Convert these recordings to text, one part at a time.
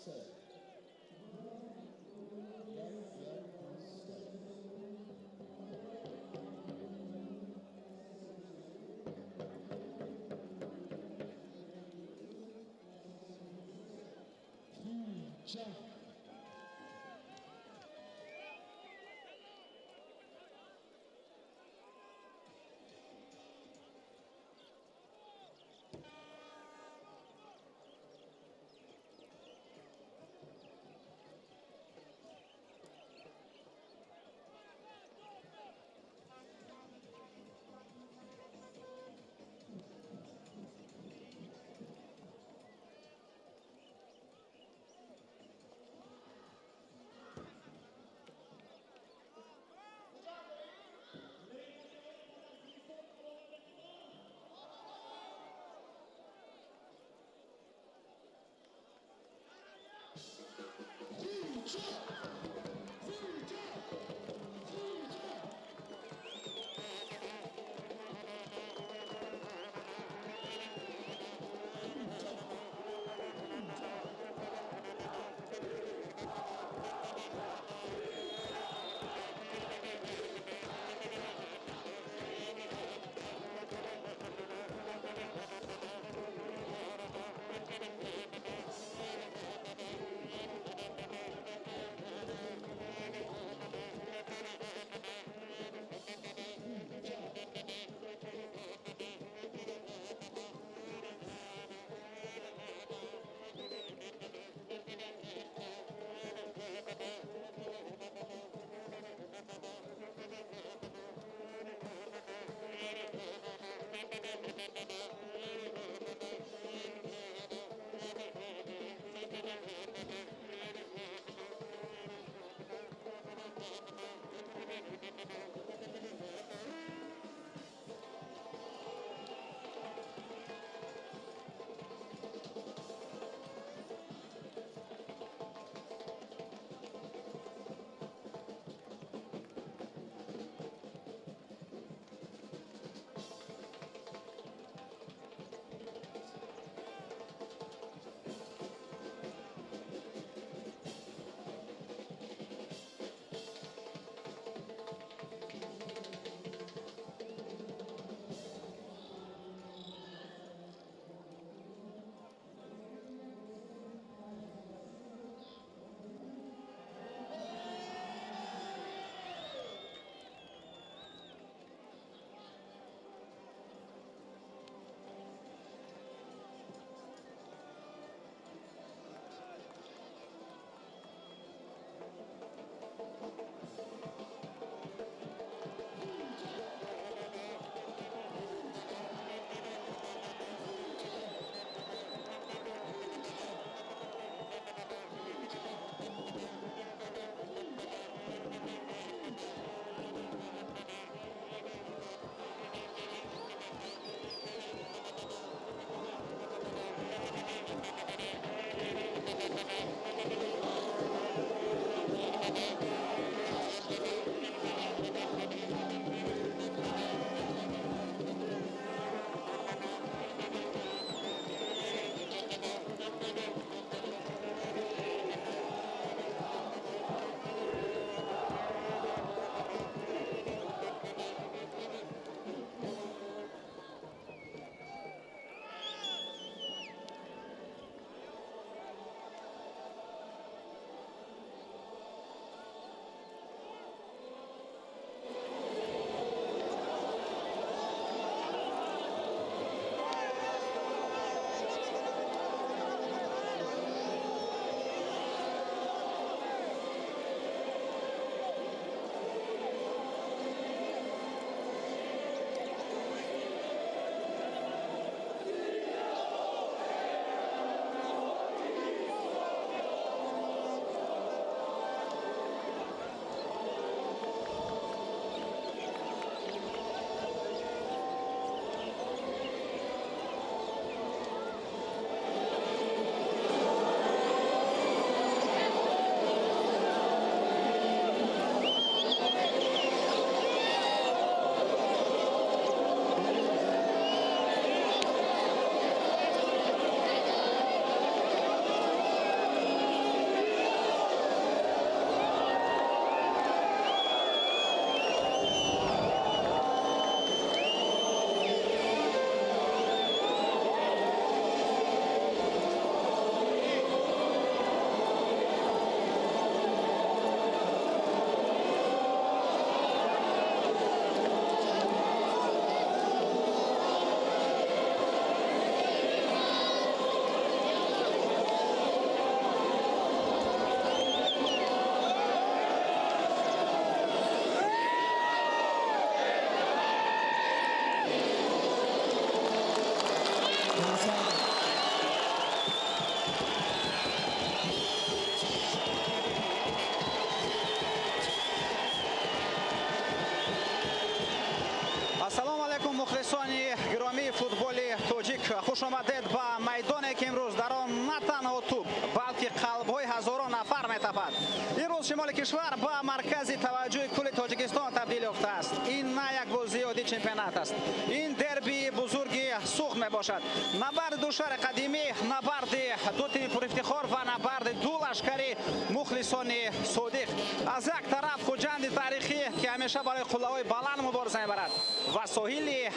3. 1 1 3. Jump. Хуш омадед ба майдоне, ки имрӯз дар он на танҳо тӯб, балки қалбҳои ҳазорон нафар метапад. Имрӯз шимоли кишвар ба маркази таваҷҷӯҳи кулли Тоҷикистон табдил ёфтааст. Ин на як бозии оддии чемпионат аст, ин дербии бузурги Суғд мебошад. Набарди ду шаҳри қадимӣ, набарди ду тими пурифтихор ва набарди ду лашкари мухлисони содиқ. Аз як тараф Хуҷанди таърихӣ, ки ҳамеша барои қуллаҳои баланд мубориза мебарад ва соҳили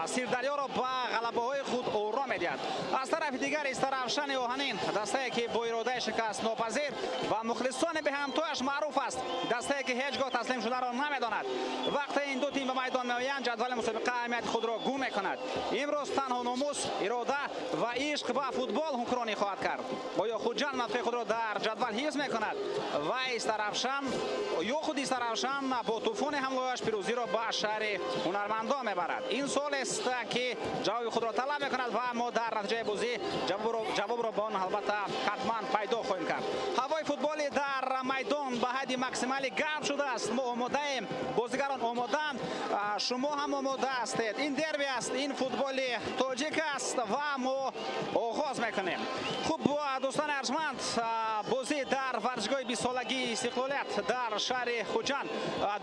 Сирдарёро ба ғалабаҳои худ оро медиҳад, аз тарафи дигар Истаравшани оҳанин, дастае, ки бо иродаи шикастнопазир ва мухлисони беҳамтояш маъруф аст, дастае, ки ҳеҷ гоҳ таслим шуданро намедонад. Вақте ин ду тим ба майдон меоянд, ҷадвали мусобиқа аҳамияти худро гум мекунад. Имрӯз танҳо номус, ирода ва ишқ ба футбол ҳукмронӣ хоҳад кард. Оё Хуҷанд мавқеи худро дар ҷадвал ҳифз мекунад ва Истаравшан ё худ Истаравшан бо тӯфони ҳамлояш пирӯзиро ба шаҳри ҳунармандон мебарад? Ин суолест, ки ҷавоби худро талаб мекунад, ва мо дар натиҷаи бозӣ ҷавобро ба он албатта ҳатман пайдо хоҳем кард. Ҳавои футболӣ дар майдон ба ҳадди максималӣ гарм шудааст. Мо омодаем, бозигарон омодаанд, шумо ҳам омода ҳастед. Ин дерби аст, ин футболи тоҷик аст ва мо оғоз мекунем. Хуб, дӯстони арҷманд, бозӣ дар варзишгоҳи 20-солагии истиқлолият дар шаҳри Хуҷанд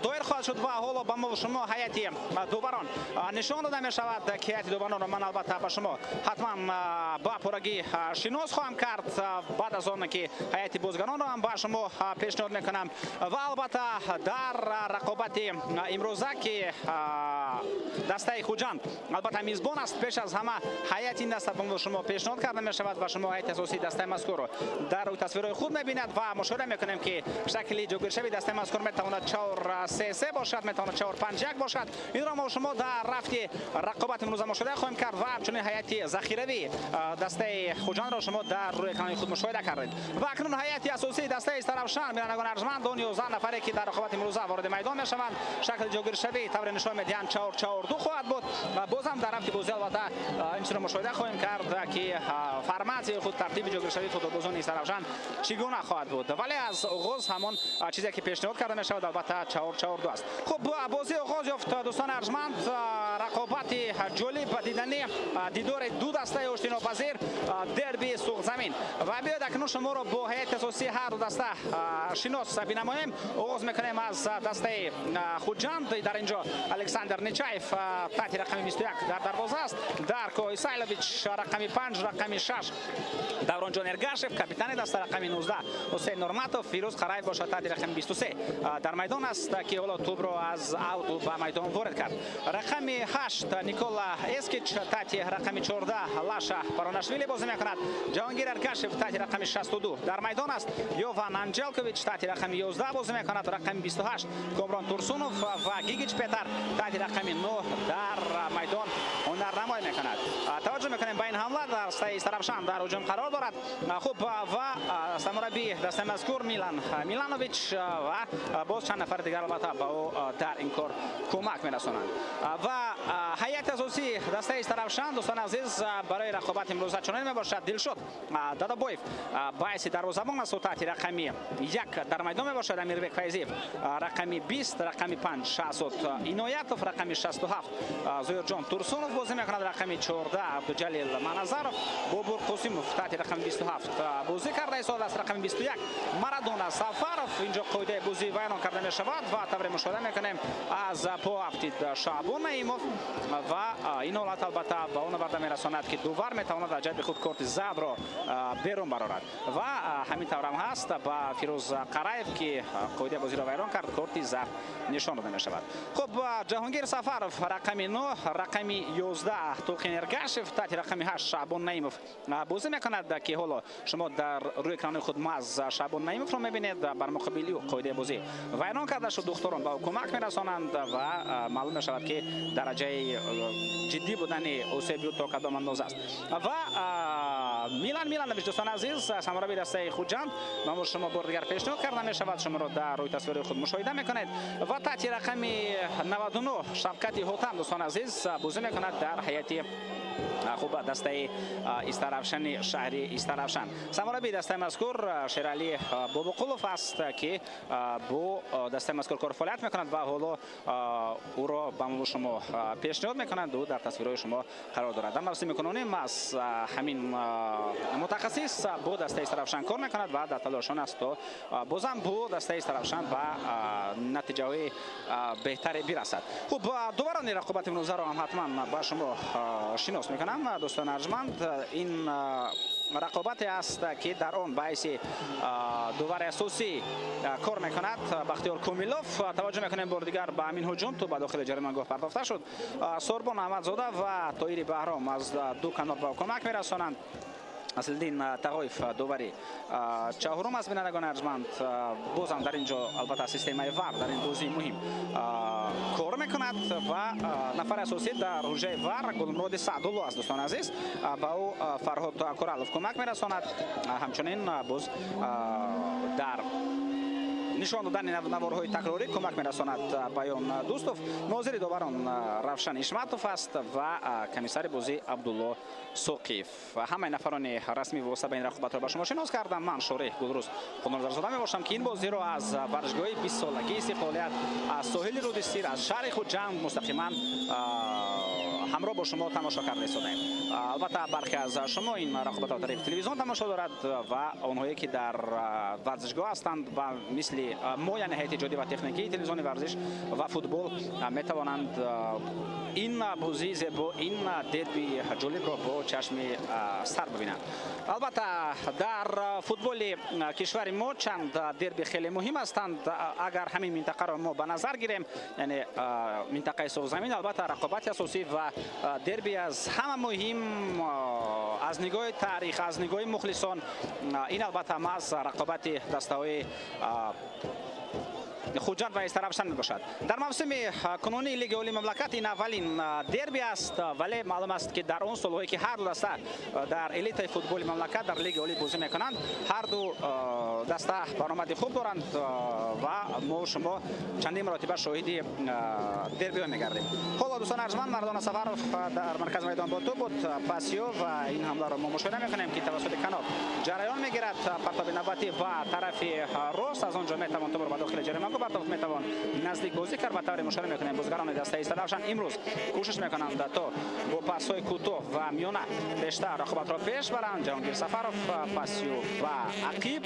доир хоҳад шуд ва ҳоло ба мо шумо ҳайати доварон нишон дода мешавад, ки ҳайати доваронро ман албатта ба шумо ҳатман ба пуррагӣ шинос хоҳам кард, баъд аз он ки ҳайати бозигаронро ҳам ба шумо пешниҳод мекунам. Ва албатта дар рақобати имрӯза, ки дастаи Хуҷанд албатта мизбон аст, пеш аз ҳама ҳайати ин даста ба шумо пешниҳод карда мешавад ва шумо ҳайати асосии дастаи мазкурро дар рӯи тасвирҳои худ мебинад. Ва мушоҳида мекунем, ки шакли ҷойгиршавии дастаи мазкур метавонад 4-3-3 бошад, метавонад 4-5-1 бошад. Инро мо шумо дар рафти рақобати имрӯза мушоҳида хоҳем кард. Ва ҳамчунин ҳайати захиравии дастаи Хуҷандро шумо дар рӯи экрани худ мушоҳида кардед. Ва акнун ҳайати асосии дастаи Истаравшан, бинандагони арҷманд, он 11 нафаре, ки дар рақобати имрӯза вориди майдон мешаванд, шакли ҷойгиршавӣ тавре нишон медиҳанд, 4-4-2 хоҳад буд. Ва бозам дар рафти бозӣ албатта ин чизро мушоҳида хоҳем кард, ки форматсияи худ, тартиби ҷойгиршавии футболбозони Истаравшан чӣ гуна хоҳад буд. Вале аз оғоз ҳамон чизе, ки пешниҳод карда мешавад, албатта 4-4-2 аст. Хуб, бозӣ оғоз ёфт, дӯстони арҷманд. Рақобати ҷолиб ва диданӣ, дидори ду дастаи оштинопазир, дерби Суғдзамин. Ва биёед, акнун шуморо бо ҳайати асосии ҳар ду даста шинос бинамоем. Оғоз мекунем аз дастаи Хуҷанд. Дар инҷо Александр Нечаев таҳти рақами 21 дар дарвоза аст. Дарко Исайлович рақами 5, рақами 6 Давронҷон Эргашев, капитани даста, рақами 19 Ҳусейн Нурматов, Фирӯз Қараев бошад таҳти рақами 23 дар майдон аст, ки ҳоло тӯбро аз аут ба майдон ворид кард. Рақами 8 Никола Эскич, таҳти рақами 14 Лаша Баронашвили бозӣ мекунад. Ҷаҳонгир Эргашев таҳти рақами 62 дар майдон аст. Йован Анҷелкович таҳти рақами 11 бозӣ мекунад. Рақами 28 Комрон Турсунов ва Гигич Петар таҳти рақами 9 дар майдон ҳунарнамоӣ мекунад. Таваҷҷӯҳ мекунем ба ин ҳамла. Дастаи Истаравшан дар ҳуҷум қарор дорад. Хуб, ва сармураббии дастаи мазкур Милан Миланович ва боз чанд нафари дигар албатта ба ӯ дар ин кор кӯмак мерасонанд. Ва ҳайати асосии дастаи Истаравшан, дӯстони азиз, барои рақобати имрӯза чунин мебошад. Дилшод Дадабоев ба ҳайси дарвозабон аст, таҳти рақами 1 дар майдон мебошад. Амирбек Файзиев рақами 20, рақами 5 Шаҳзод Иноятов, рақами 67 Зоирҷон Турсунов бозӣ мекунад, рақами 14 Абдуҷалил Маназаров, Бобур Қосимов таҳти рақами 27 бозӣ карда истодааст, рақами 21 Марадона Сафаров. Инҷо қоидаи бозӣ вайрон карда мешавад ва тавре мушоҳида мекунем, аз по афтид Шаъбон Наимов ва ин ҳолат албатта ба он оварда мерасонад, ки довар метавонад аз ҷайби худ корти зардро берун барорад. Ва ҳамин таврам ҳаст, ба Фирӯз Қараев, ки қоидаи бозиро вайрон кард, корти зард нишон дода мешавад. Хуб, Ҷаҳонгир Сафаров рақами 9, рақами 11 Тулқин Эргашев, таҳти рақами 8 Шаъбон Наимов бозӣ мекунад, ки ҳоло шумо дар рӯи экрани худ маҳз Шаъбон Наимовро мебинед. Бар муқобили ӯ қоидаи бозӣ вайрон карда шуд, духтурон ба ӯ кӯмак мерасонанд ва маълум мешавад, ки дараҷаи ҷиддӣ будани осеби ӯ то кадом андоза аст. Ва Милан Миланович, дӯстони азиз, сармураббии дастаи Хуҷанд ба шумо бори дигар пешниҳод карда мешавад. Шуморо дар рӯи тасвири худ мушоҳида мекунед ва таҳти рақами 99 Шавкати Ҳотам, дӯстони азиз, бозӣ мекунад дар ҳайати хуб дастаи Истаравшани шаҳри Истаравшан. Сармураббии дастаи мазкур Шералӣ Бобоқулов аст, ки бо дастаи мазкур кор фаъолият мекунад ва ҳоло ӯро ба шумо пешниҳод мекунанд. Ӯ дар тасвирҳои шумо қарор дорад. Дар мавсими кунунӣ маҳз ҳамин мутахассис бо дастаи Истаравшан кор мекунад ва дар талошон аст, то бозам бо дастаи Истаравшан ба натиҷаҳои беҳтаре бирасад. Хуб, доварони рақобати имрӯзаро ҳам ҳатман ба шумо шинос мекунам, дӯстони арҷманд. Ин рақобате аст, ки дар он ба ҳайси довари асосӣ кор мекунад Бахтиёр Комилов. Таваҷҷӯҳ мекунем бори дигар ба ҳамин ҳуҷум. Тӯб ба дохили ҷаримагоҳ партофта шуд. Сорбон Аҳмадзода ва Тоири Баҳром аз ду канор ба кӯмак мерасонанд. Аслиддин Тағоев довари чаҳорум аст, бинандагони арҷманд. Бозам дар ин ҷо албатта системаи ВАР дар ин бозии муҳим кор мекунад ва нафари асосӣ дар ҳуҷраи ВАР Гулмуроди Саъдулло аст, дӯстони азиз. Ба ӯ Фарҳод Куралов кӯмак мерасонад. Ҳамчунин боз дар нишон додани наворҳои такрорӣ кӯмак мерасонад Баён Дӯстов. Нозири доварон Равшан Ишматов аст ва комиссари бозӣ Абдулло Соқиев. Ҳамаи нафарони расмӣ восита ба ин рақобатро ба шумо шинос кардам. Ман Шореҳ Гулрӯз Худназарзода мебошам, ки ин бозиро аз варзишгоҳи 20-солагии истиқлолият, аз соҳили руди Сир, аз шаҳри Хуҷанд мустақиман ҳамроҳ бо шумо тамошо карда истодаем. Албатта, бархе аз шумо ин рақобатро тариқи телевизион тамошо дорад ва онҳое, ки дар варзишгоҳ ҳастанд ва мисли мо, яъне ҳайати иҷодӣ ва техникии телевизиони варзиш ва футбол, метавонанд ин бозии зебо, ин дерби ҷолибро бо чашми сар бибинанд. Албатта, дар футболи кишвари мо чанд дерби хеле муҳим ҳастанд. Агар ҳамин минтақаро мо ба назар гирем, яъне минтақаи Суғзамин, албатта, рақобати асосӣ ва дерби аз ҳама муҳим аз нигоҳи таърих, аз нигоҳи мухлисон, ин албатта маҳз рақобати дастаҳои Хуҷанд ва Истаравшан мебошад. Дар мавсими кунунии Лигаи Олии мамлакат ин аввалин дерби аст, вале маълум аст, ки дар он солҳое, ки ҳар ду даста дар элитаи футболи мамлакат, дар Лигаи Олӣ бозӣ мекунанд, ҳар ду даста баромади хуб доранд ва мо шумо чандин маротиба шоҳиди дербиҳо мегардем. Ҳоло, дӯстони арҷманд, Мардона Сафаров дар маркази майдон бо тӯб буд. Пасиё ва ин ҳамларо мо мушоҳида мекунем, ки тавассути канор ҷараён мегирад. Партоби навбатӣ ба тарафи рост. Аз он ҷо метавон тӯбро ба дохили ҷаримагоҳ партофт, метавон наздик бозӣ кард. Ба тавре мушоҳида мекунем, бозигарони дастаи Истаравшан имрӯз кӯшиш мекунанд, то бо пасҳои кӯтоҳ ва миёна бештар рақобатро пеш баранд. Ҷаҳонгир Сафаров пасиё ба ақиб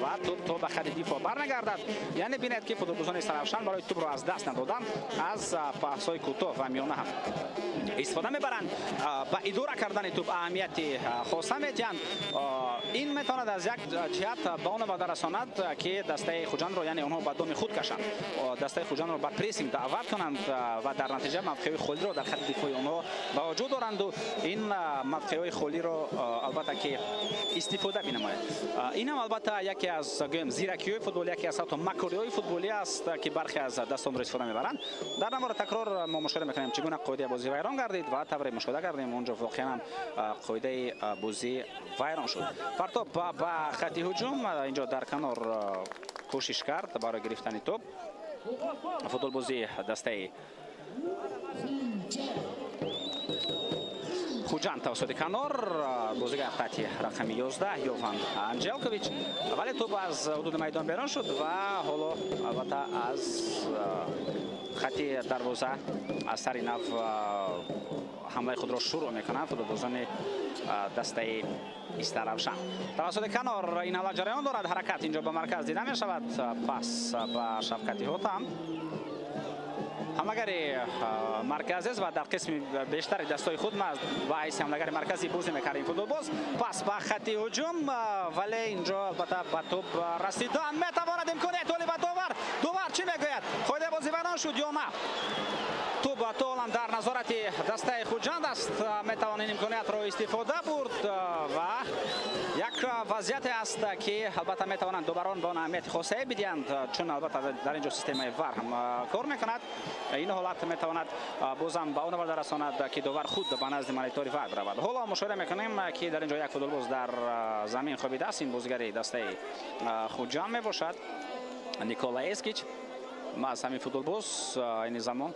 ва тӯб то ба хати дифоъ бармегардад. Яъне бинед, ки футболбозони Истаравшан барои тӯбро аз даст надодан аз пасҳои кӯтоҳ ва миёна ҳам истифода мебаранд, ба идора кардани тӯб аҳамияти хоса медиҳанд. Ин метавонад аз як ҷиҳат ба он оварда расонад, ки дастаи Хуҷандро, яъне онҳо ба доми худ кашанд, дастаи Хуҷандро ба прессинг даъват кунанд ва дар натиҷа мавқеъҳои холиро дар хати дифои онҳо ба вуҷуд оранду ин мавқеъҳои холиро албатта ки истифода бинамояд. Ин ҳам албатта яке аз, гӯем, зиракиҳои футбол, яке аз ҳатто макориҳои футболӣ аст, ки бархе аз дастонро истифода мебаранд. Дар навори такрор мо мушоҳида мекунем, чӣ гуна қоидаи бозӣ вайрон гардид ва тавре мушоҳида кардем, он ҷо воқеан ҳам қоидаи бозӣ вайрон шуд. Партоб ба хати ҳуҷум. Инҷо дар канор кӯшиш кард барои гирифтани тӯб футболбозии дастаи Хуҷанд тавассути канор, бозигар таҳти рақами 11 Йован Анҷелкович, вале тӯб аз ҳудуди майдон берун шуд ва ҳоло албатта аз хати дарвоза аз сари нав ҳамлаи худро шурӯъ мекунанд футболбозони дастаи Истаравшан. Тавассути канор ин ҳамла ҷараён дорад. Ҳаракат инҷо ба марказ дида мешавад. Пас ба Шавкати Ҳотам, ҳамлагари марказист ва дар қисми бештари дастҳои худ ба ҳайси ҳамлагари марказӣ бозӣ мекард ин футболбоз. Пас ба хати ҳуҷум, вале инҷо албатта ба тӯб расидан метавонад, имконият оли ба довар. Довар чӣ мегӯяд? Қоидаи бозӣ вайрон шуд ё на? Тӯб то ҳолам дар назорати дастаи Хуҷанд аст. Метавон ин имкониятро истифода бурд ва як Вазъияте аст, ки албатта метавонанд доварон ба он аҳамияти хосае бидиҳанд, чун албатта дар ин ҷо системаи ВАР ҳам кор мекунад. Ин ҳолат метавонад бозам ба он оварда расонад, ки довар худ ба назди монитори ВАР биравад. Ҳоло мушоҳида мекунем, ки дар ин ҷо як футболбоз дар замин хобидааст. Ин бозигари дастаи Хуҷанд мебошад, Никола Эскич. Маҳз ҳамин футболбоз айни замон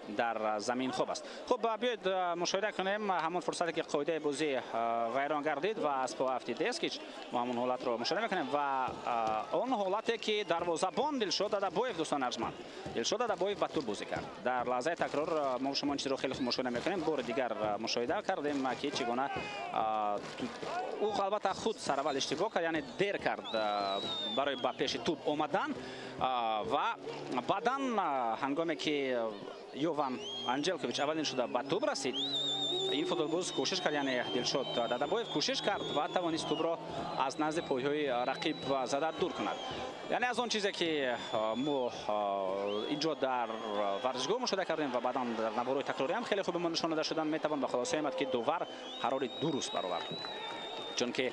дар замин хоб аст. Хуб, биёед мушоҳида кунем ҳамон фурсате, ки қоидаи бозӣ вайрон гардид ва аз по афтид Эскич. Мо ҳамон ҳолатро мушоҳида мекунем ва он ҳолате, ки дарвозабон Дилшод Дадабоев, дӯстон арҷманд, Дилшод Дадабоев ба туп бозӣ кард. Дар лаҳзаи такрор мо шумо ин чизро хеле хуб мушоҳида мекунем. Бори дигар мушоҳида кардем, ки чӣ гуна ӯ албатта худ сараввал иштибоҳ кард, яъне дер кард барои ба пеши туп омадан ва баъдан, ҳангоме ки Йован Анҷелкович аввалин шуда ба туп расид, ин футболбоз кӯшиш кард, яъне Дилшод Дадабоев кӯшиш кард ва тавонист тупро аз назди пойҳои рақиб зада дур кунад. Яъне аз он чизе, ки мо инҷо дар варзишгоҳ мушоҳида кардем ва баъдан дар наворҳои такрорӣ ҳам хеле хуби мо нишон дода шуданд, метавон ба хулоса омад, ки довар қарори дуруст баровард, чунки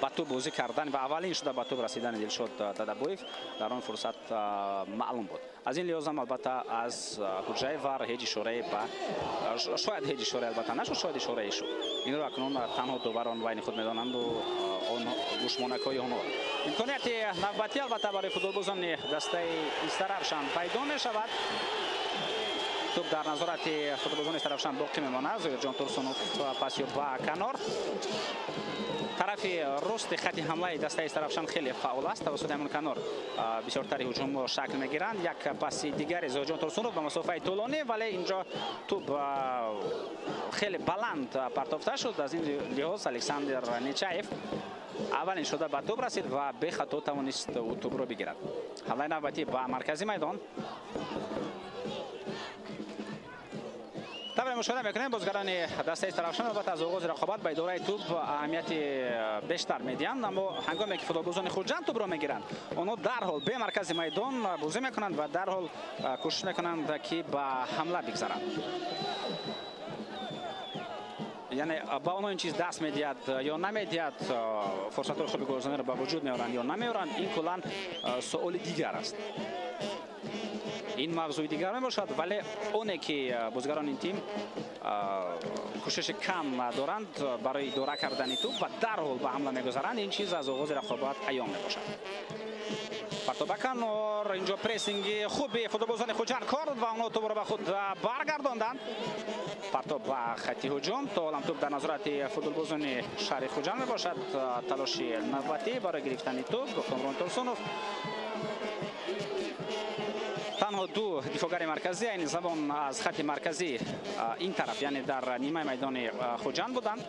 ба туп бозӣ кардан ва аввалин шуда ба туп расидани Дилшод Дадабоев дар он фурсат маълум буд. Аз ин лиҳозам, албатта, аз ҳуҷраи ВАР ҳеҷ ишорае ба шояд ҳеҷ ишорае албатта нашуд, шояд ишорае шуд. Инро акнун танҳо доварон байни худ медонанду он гӯшмонакҳои онҳо. Имконияти навбатӣ албатта барои футболбозони дастаи Истаравшан пайдо мешавад. Туп дар назорати футболбозони Истаравшан боқӣ мемонад. Зоирҷон Турсунов пас ёб ба канор. Тарафи рости хати ҳамлаи дастаи Истаравшан хеле фаъол аст. Тавассути ҳамон канор бисёртари ҳуҷумро шакл мегиранд. Як паси дигари Зоирҷон Турсунов ба масофаи тӯлонӣ, вале инҷо туп хеле баланд партофта шуд. Аз ин лиҳоз Александр Нечаев аввалин шуда ба туп расид ва бехато тавонист ӯ тупро бигирад. Ҳамлаи навбатӣ ба маркази майдон. Тавре мушоҳида мекунем, бозигарони дастаи Истаравшан албатта аз оғози рақобат ба идораи туп аҳамияти бештар медиҳанд, аммо ҳангоме ки футболбозони Хуҷанд тупро мегиранд, онҳо дарҳол бе маркази майдон бозӣ мекунанд ва дарҳол кӯшиш мекунанд, ки ба ҳамла бигзаранд. Яъне ба онҳо ин чиз даст медиҳад ё намедиҳад, фурсатҳои хуби голзаниро ба вуҷуд меоранд ё намеоранд, ин куллан суоли дигар аст, ин мавзӯи дигар мебошад. Вале оне ки бозигарони ин тим кӯшиши кам доранд барои идора кардани туп ва дарҳол ба ҳамла мегузаранд, ин чиз аз оғози рақобат аён мебошад. Партоб ба канор. Инҷо прессинги хуби футболбозони Хуҷанд кор дод ва онҳо тупро ба худ баргардонданд. Партоб ба хати ҳуҷум. То ҳолам туп дар назорати футболбозони шаҳри Хуҷанд мебошад. Талоши навбатӣ барои гирифтани туп, Комрон Турсунов. Танҳо ду дифоъгари марказӣ айни замон аз хати марказӣ ин тараф, яъне дар нимаи майдони Хуҷанд буданд,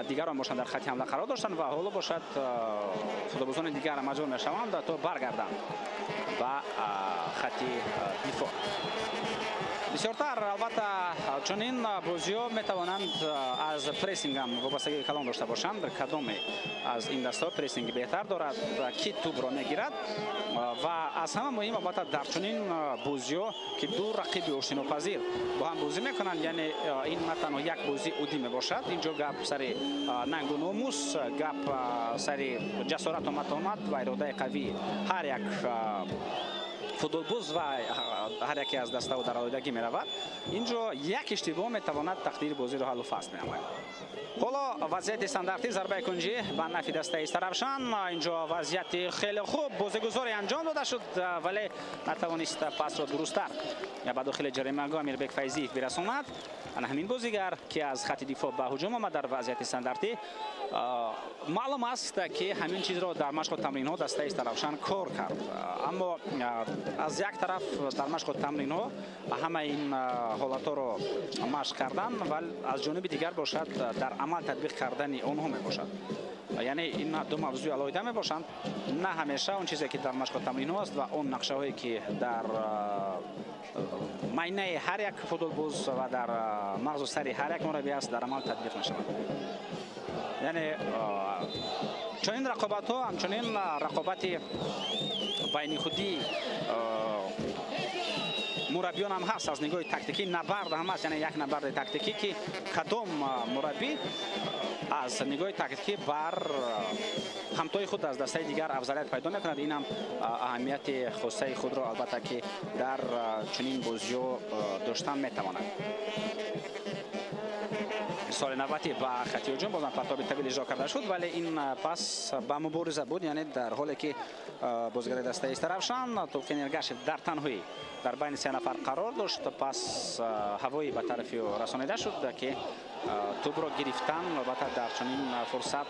дигарон бошанд дар хати ҳамла қарор доштанд ва ҳоло бошад футболбозони дигар маҷбур мешаванд, то баргарданд ба хати дифоъ. Бисёртар албатта чунин бозиҳо метавонанд аз прессингам вобастагии калон дошта бошанд. Кадоме аз ин дастаҳо прессинги беҳтар дорад, ки тӯбро мегирад ва аз ҳама муҳим, албатта, дар чунин бозиҳо, ки ду рақиби оштинопазир бо ҳам бозӣ мекунанд, яъне ин на танҳо як бозии оддӣ мебошад. Инҷо гап сари нангу номус, гап сари ҷасорату матонат ва иродаи қавии ҳар як футболбоз ва ҳар яке аз дастаҳо дар алоҳидагӣ меравад. Инҷо як иштибоҳ метавонад тақдири бозиро ҳаллу фасл менамояд. Ҳоло вазъияти стандартӣ, зарбаи кунҷӣ ба нафи дастаи Истаравшан. Инҷо вазъияти хеле хуб бозигузорӣ анҷом дода шуд, вале натавонист пасро дурусттар ба дохили ҷаримагоҳ Амирбек Файзиев бирасонад. Ана ҳамин бозигар, ки аз хати дифоъ ба ҳуҷум омад дар вазъияти стандартӣ. Маълум аст, ки ҳамин чизро дар машқу тамринҳо дастаи Истаравшан кор кард, аммо аз як тараф дар машқу тамринҳо ҳама ин ҳолатҳоро машқ кардан ва аз ҷониби дигар бошад дар амал татбиқ кардани онҳо мебошад. Яъне ин ду мавзӯи алоҳида мебошанд. На ҳамеша он чизе, ки дар машқу тамринҳо аст ва он нақшаҳое, ки дар майнаи ҳар як футболбоз ва дар мағзу сари ҳар як мураббӣ аст, дар амал татбиқ мешавад. Яъне чунин рақобатҳо ҳамчунин рақобати байни худии мураббиён ҳам ҳаст. Аз нигоҳи тактикӣ набард ҳам ҳаст, яъне як набарди тактикӣ, ки кадом мураббӣ Аз нигоҳи тактикӣ бар ҳамтои худ аз дастаи дигар афзалият пайдо мекунад. Ин ҳам аҳамияти хосаи худро, албатта, ки дар чунин бозиҳо доштан метавонад. Соли навбатӣ ба хати ҳуҷум бозам партоби тавил иҷро карда шуд, вале ин пас ба мубориза буд, яъне дар ҳоле ки бозигари дастаи Истаравшан Тулқин Эргашев дар танҳоӣ дар байни се нафар қарор дошт, пас ҳавоӣ ба тарафи ӯ расонида шуд, ки тӯбро гирифтан, албатта, дар чунин фурсат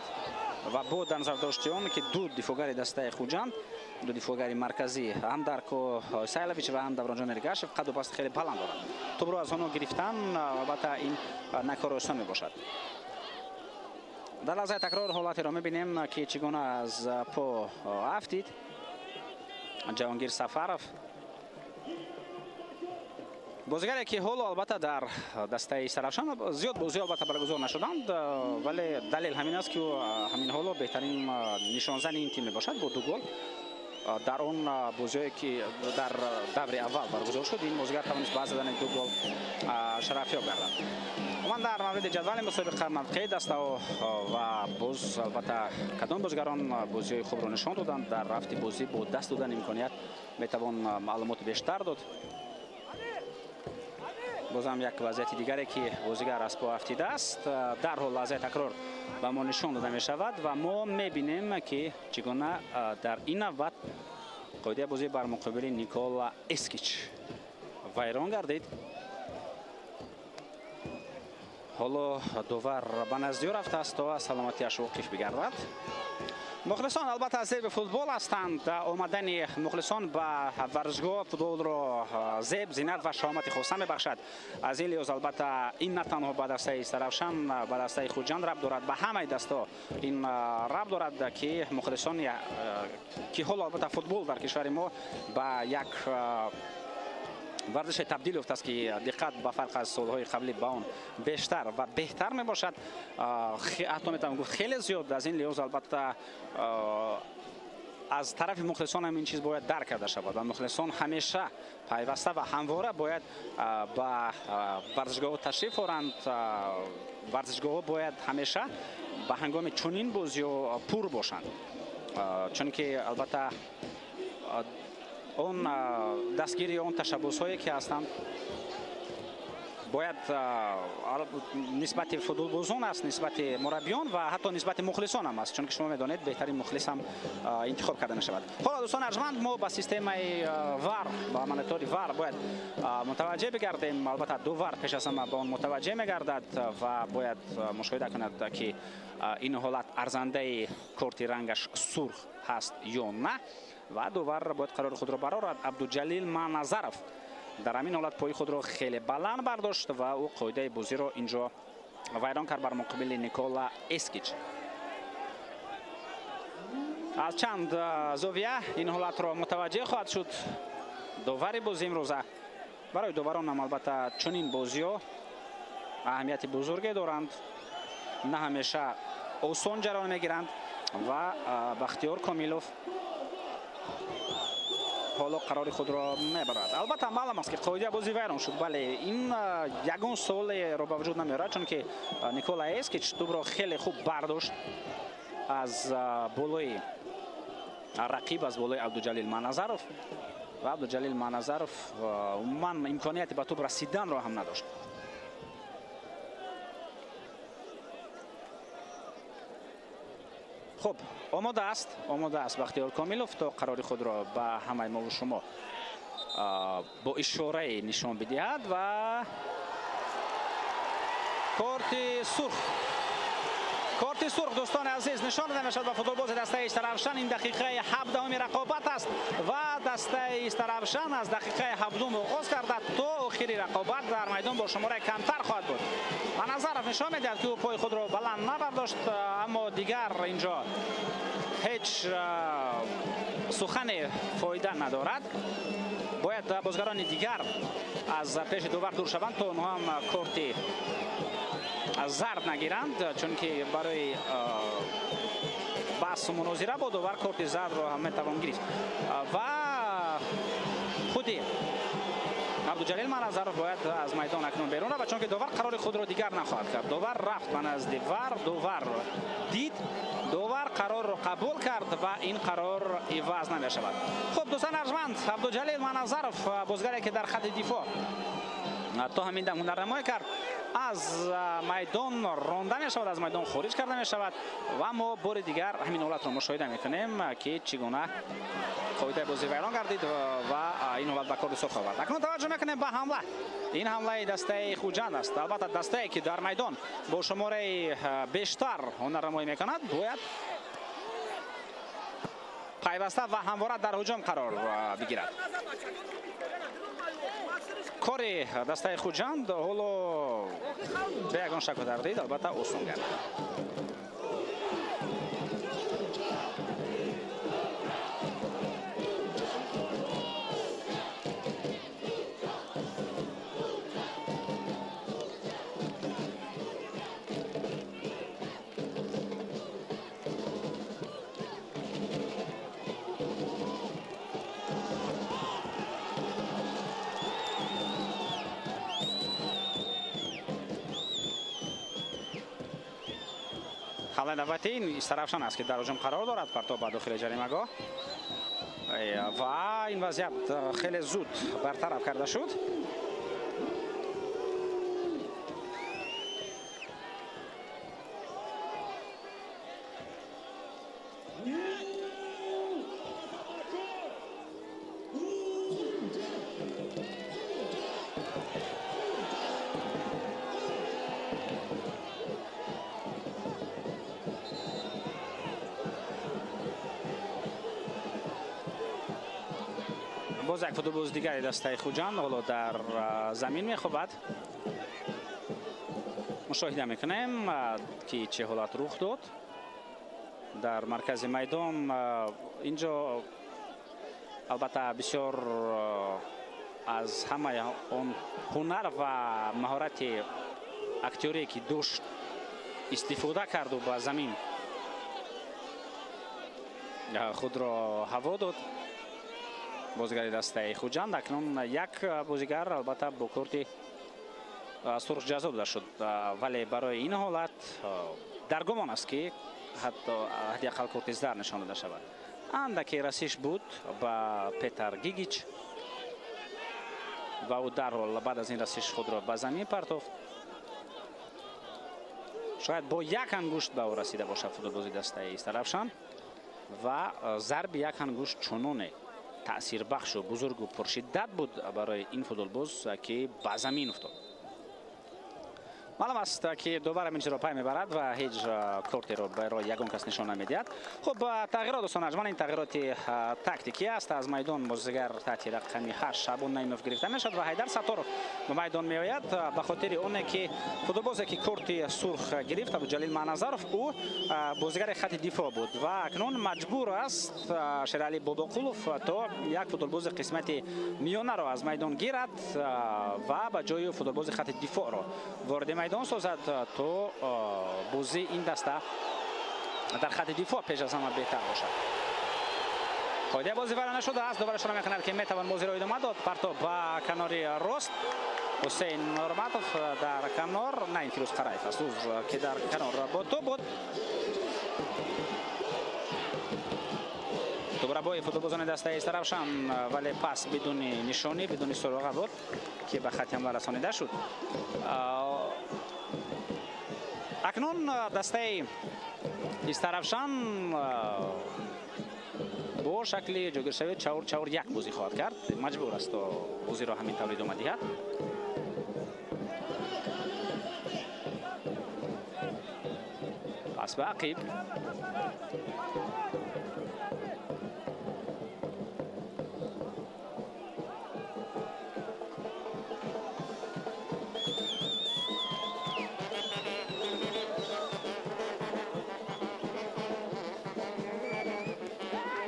ва бо дар назар дошти он ки ду дифоъгари дастаи Хуҷанд, ду дифоъгари марказӣ, ҳам Дарко Сайлович ва ҳам Давронҷон Эргашев, қаду басти хеле баланд доранд, тӯбро аз онҳо гирифтан, албатта, ин на кори осон мебошад. Дар лаҳзаи такрор ҳолатеро мебинем, ки чӣ гуна аз по афтид Ҷаҳонгир Сафаров, бозигаре ки ҳоло, албатта, дар дастаи Истаравшан зиёд бозиҳо, албатта, баргузор нашуданд, вале далел ҳамин аст, ки ӯ ҳамин ҳоло беҳтарин нишонзани ин тим мебошад бо ду гол. Дар он бозиҳое ки дар даври аввал баргузор шуд, ин бозигар тавонист ба задани ду гол шарафёб гардад. Умуман, дар мавриди ҷадвали мусобиқа, мавқеи дастаҳо ва боз, албатта, кадом бозигарон бозиҳои хубро нишон доданд, дар рафти бозӣ бо даст додани имконият метавон маълумоти бештар дод. Бозам як вазъияти дигаре, ки бозигар аз по афтидааст, дарҳол лаҳзаи такрор ба мо нишон дода мешавад ва мо мебинем, ки чӣ гуна дар ин навбат қоидаи бозӣ бар муқобили Никола Эскич вайрон гардид. Ҳоло довар ба назди ӯ рафтааст, то аз саломатиаш воқиф бигардад. Мухлисон, албатта, зеби футбол ҳастанд. Омадани мухлисон ба варзишгоҳ футболро зеб, зинат ва шаҳомати хоса мебахшад. Аз ин лиҳоз, албатта, ин на танҳо ба дастаи Истаравшан, ба дастаи Хуҷанд рабт дорад, ба ҳамаи дастҳо ин рабт дорад, ки мухлисони ки ҳоло, албатта, футбол дар кишвари мо ба як варзише табдил ёфтааст, ки диққат ба фарқ аз солҳои қаблӣ ба он бештар ва беҳтар мебошад, ҳатто метавон гуфт, хеле зиёд. Аз ин лиҳоз, албатта, аз тарафи мухлисон ҳам ин чиз бояд дарк карда шавад ва мухлисон ҳамеша пайваста ва ҳамвора бояд ба варзишгоҳҳо ташриф оранд. Варзишгоҳҳо бояд ҳамеша ба ҳангоми чунин бозиҳо пур бошанд, чунки, албатта, он дастгири он ташаббусҳое ки ҳастанд бояд нисбати футболбозон аст, нисбати мураббиён ва ҳатто нисбати мухлисон ҳам аст, чунки шумо медонед, беҳтарин мухлис ҳам интихоб карда мешавад. Ҳоло, дӯстони арҷманд, мо ба системаи ВАР, ба монитори ВАР бояд мутаваҷҷеҳ бигардем. Албатта, довар пеш аз ҳама ба он мутаваҷҷеҳ мегардад ва бояд мушоҳида кунад, ки ин ҳолат арзандаи корти рангаш сурх ҳаст ё на, ва довар бояд қарори худро барорад. Абдуҷалил Маназаров дар ҳамин ҳолат пои худро хеле баланд бардошт ва ӯ қоидаи бозиро инҷо вайрон кард бар муқобили Никола Эскич. Аз чанд зовия ин ҳолатро мутаваҷҷеҳ хоҳад шуд довари бозӣ имрӯза. Барои доваронам, албатта, чунин бозиҳо аҳамияти бузурге доранд, на ҳамеша осон ҷараён мегиранд ва Бахтиёр Комилов ҳоло қарори худро мебарад. Албатта, маълум аст, ки қоидаи бозӣ вайрон шуд, вале ин ягон суолеро ба вуҷуд намеорад, чунки Никола Эскич тӯбро хеле хуб бардошт аз болои рақиб, аз болои Абдуҷалил Маназаров, ва Абдуҷалил Маназаров умуман имконияти ба тӯб расиданро ҳам надошт. Хуб, омода аст Бахтиёр Комилов, то қарори худро ба ҳамаи мову шумо бо ишорае нишон бидиҳад. Ва корти сурх, корти сурх, дӯстони азиз, нишон дода мешавад ба футболбози дастаи Истаравшан. Ин дақиқаи 17-уми рақобат аст ва дастаи Истаравшан аз дақиқаи 17-ум оғоз карда то охири рақобат дар майдон бо шумораи камтар хоҳад буд. Назаров нишон медиҳад, ки ӯ пои худро баланд набардошт, аммо дигар инҷо ҳеҷ сухане фоида надорад. Бояд бозигарони дигар аз пеши довар дур шаванд, то онҳо ҳам корти зард нагиранд, чунки барои баҳсу мунозира бо довар корти зардро ҳам метавон гирифт. Ва худи Абдуҷалил Маназаров бояд аз майдон акнун берун равад, чунки довар қарори худро дигар нахоҳад кард. Довар рафт ба назди ВАР, довар дид, довар қарорро қабул кард ва ин қарор иваз намешавад. Хуб, дӯстон арҷманд, Абдуҷалил Маназаров, бозигаре ки дар хати дифоъ то ҳамин дам ҳунарнамоӣ кард, аз майдон ронда мешавад, аз майдон хориҷ карда мешавад ва мо бори дигар ҳамин ҳолатро мушоҳида мекунем, ки чӣ гуна қоидаи бозӣ вайрон гардид ва ин ҳолат ба корди сурх овард. Акнун таваҷҷӯҳ мекунем ба ҳамла. Ин ҳамлаи дастаи Хуҷанд аст. Албатта, дастае ки дар майдон бо шумораи бештар ҳунарнамоӣ мекунад, бояд пайваста ва ҳамвора дар ҳуҷум қарор бигирад. Кори дастаи Хуҷанд ҳоло бе ягон шаку тардид, албатта, осон гардид. Ҳамлаи навбатӣ ин Истаравшан аст, ки дар ҳуҷум қарор дорад. Партоб ба дохили ҷаримагоҳ ва ин вазъият хеле зуд бартараф карда шуд. Боз як футболбози дигари дастаи Хуҷанд ҳоло дар замин мехобад. Мушоҳида мекунем, ки чӣ ҳолат рух дод дар маркази майдон. Инҷо албатта бисёр аз ҳамаи он ҳунар ва маҳорати актёрие ки дошт истифода карду ба замин худро ҳаво дод бозигари дастаи Хуҷанд. Акнун як бозигар албатта бо корти сурх ҷазо дода шуд, вале барои ин ҳолат дар гумон аст, ки ҳатто ҳадди ақал корти зар нишон дода шавад. Андаке расиш буд ба Петар Гигич ва ӯ дарҳол баъд аз ин расиш худро ба замин партофт. Шояд бо як ангушт ба ӯ расида бошад футболбози дастаи Истаравшан ва зарби як ангушт чуноне таъсирбахшу бузургу пуршиддат буд барои ин футболбоз, ки ба замин уфтод. Маълум аст, ки довар ҳамин чизро пай мебарад ва ҳеҷ кортеро барои ягон кас нишон намедиҳад. Хуб, тағйирот, дӯстон арҷманд, ин тағйироти тактикӣ аст. Аз майдон бозигар таҳти рақами 8 Шабон Наимов гирифта мешавад ва Ҳайдар Сатторов ба майдон меояд, ба хотири оне ки футболбозе ки корти сурх гирифт, Абдуҷалил Маназаров, ӯ бозигари хати дифоъ буд ва акнун маҷбур аст Шералӣ Бобоқулов то як футболбози қисмати миёнаро аз майдон гирад ва ба ҷои футболбози хати дифоъро вориди майдон созад, то бозии ин даста дар хати дифоъ пеш аз ҳама беҳтар бошад. Қоидаи бозӣ вайрон нашудааст. Довар ишора мекунад, ки метавон бозиро идома дод. Партоб ба канори рост, Ҳусейн Норматов дар канор, на, ин Фирӯз Қараев аст, узр, ки дар канор бо тӯб буд. Тӯбрабои футболбозони дастаи Истаравшан, вале пас бидуни нишонӣ, бидуни суроға буд, ки ба хати ҳамла расонида шуд. Акнун дастаи Истаравшан бо шакли ҷойгиршавии 4-4-1 бозӣ хоҳад кард. Маҷбур аст то бозиро ҳамин тавр идома диҳад. Пас ба ақиб.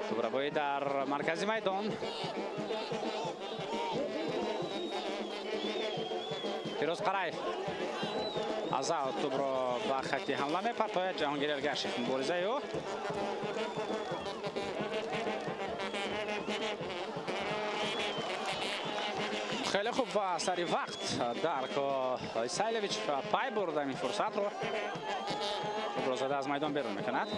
Тӯбрабоӣ дар маркази майдон. Фирӯз Қараев аз аут тӯбро ба хати ҳамла мепартояд. Ҷаҳонгир Эргашев муборизаи ӯ. Хеле хуб ва сари вақт Дарко Исайлевич пай бурда ин фурсатро. Тӯбро зада аз майдон берун мекунад.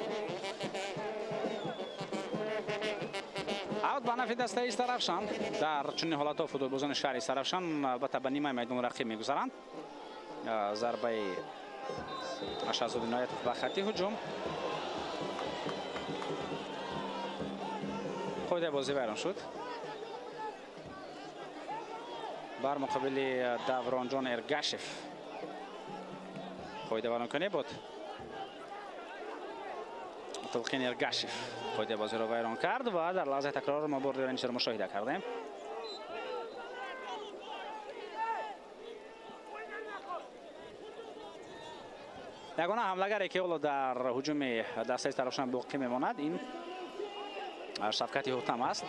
Аут ба нафи дастаи Истаравшан. Дар чунин ҳолатҳо футболбозони шаҳри Истаравшан албатта ба нимаи майдони рақиб мегузаранд. Зарбаи Шаҳзод Иноятов ба хати ҳуҷум. Қоидаи бозӣ вайрон шуд. Бар муқобили Давронҷон Эргашев қоида вайронкунӣ буд. Толқин Эргашев қоидаи бозиро вайрон кард ва дар лаҳзаи такрор мо бори дигар ин чизро мушоҳида кардем. Ягона ҳамлагаре ки ҳоло дар ҳуҷуми дастаи Истаравшан боқӣ мемонад ин Шавкати Ҳутам аст.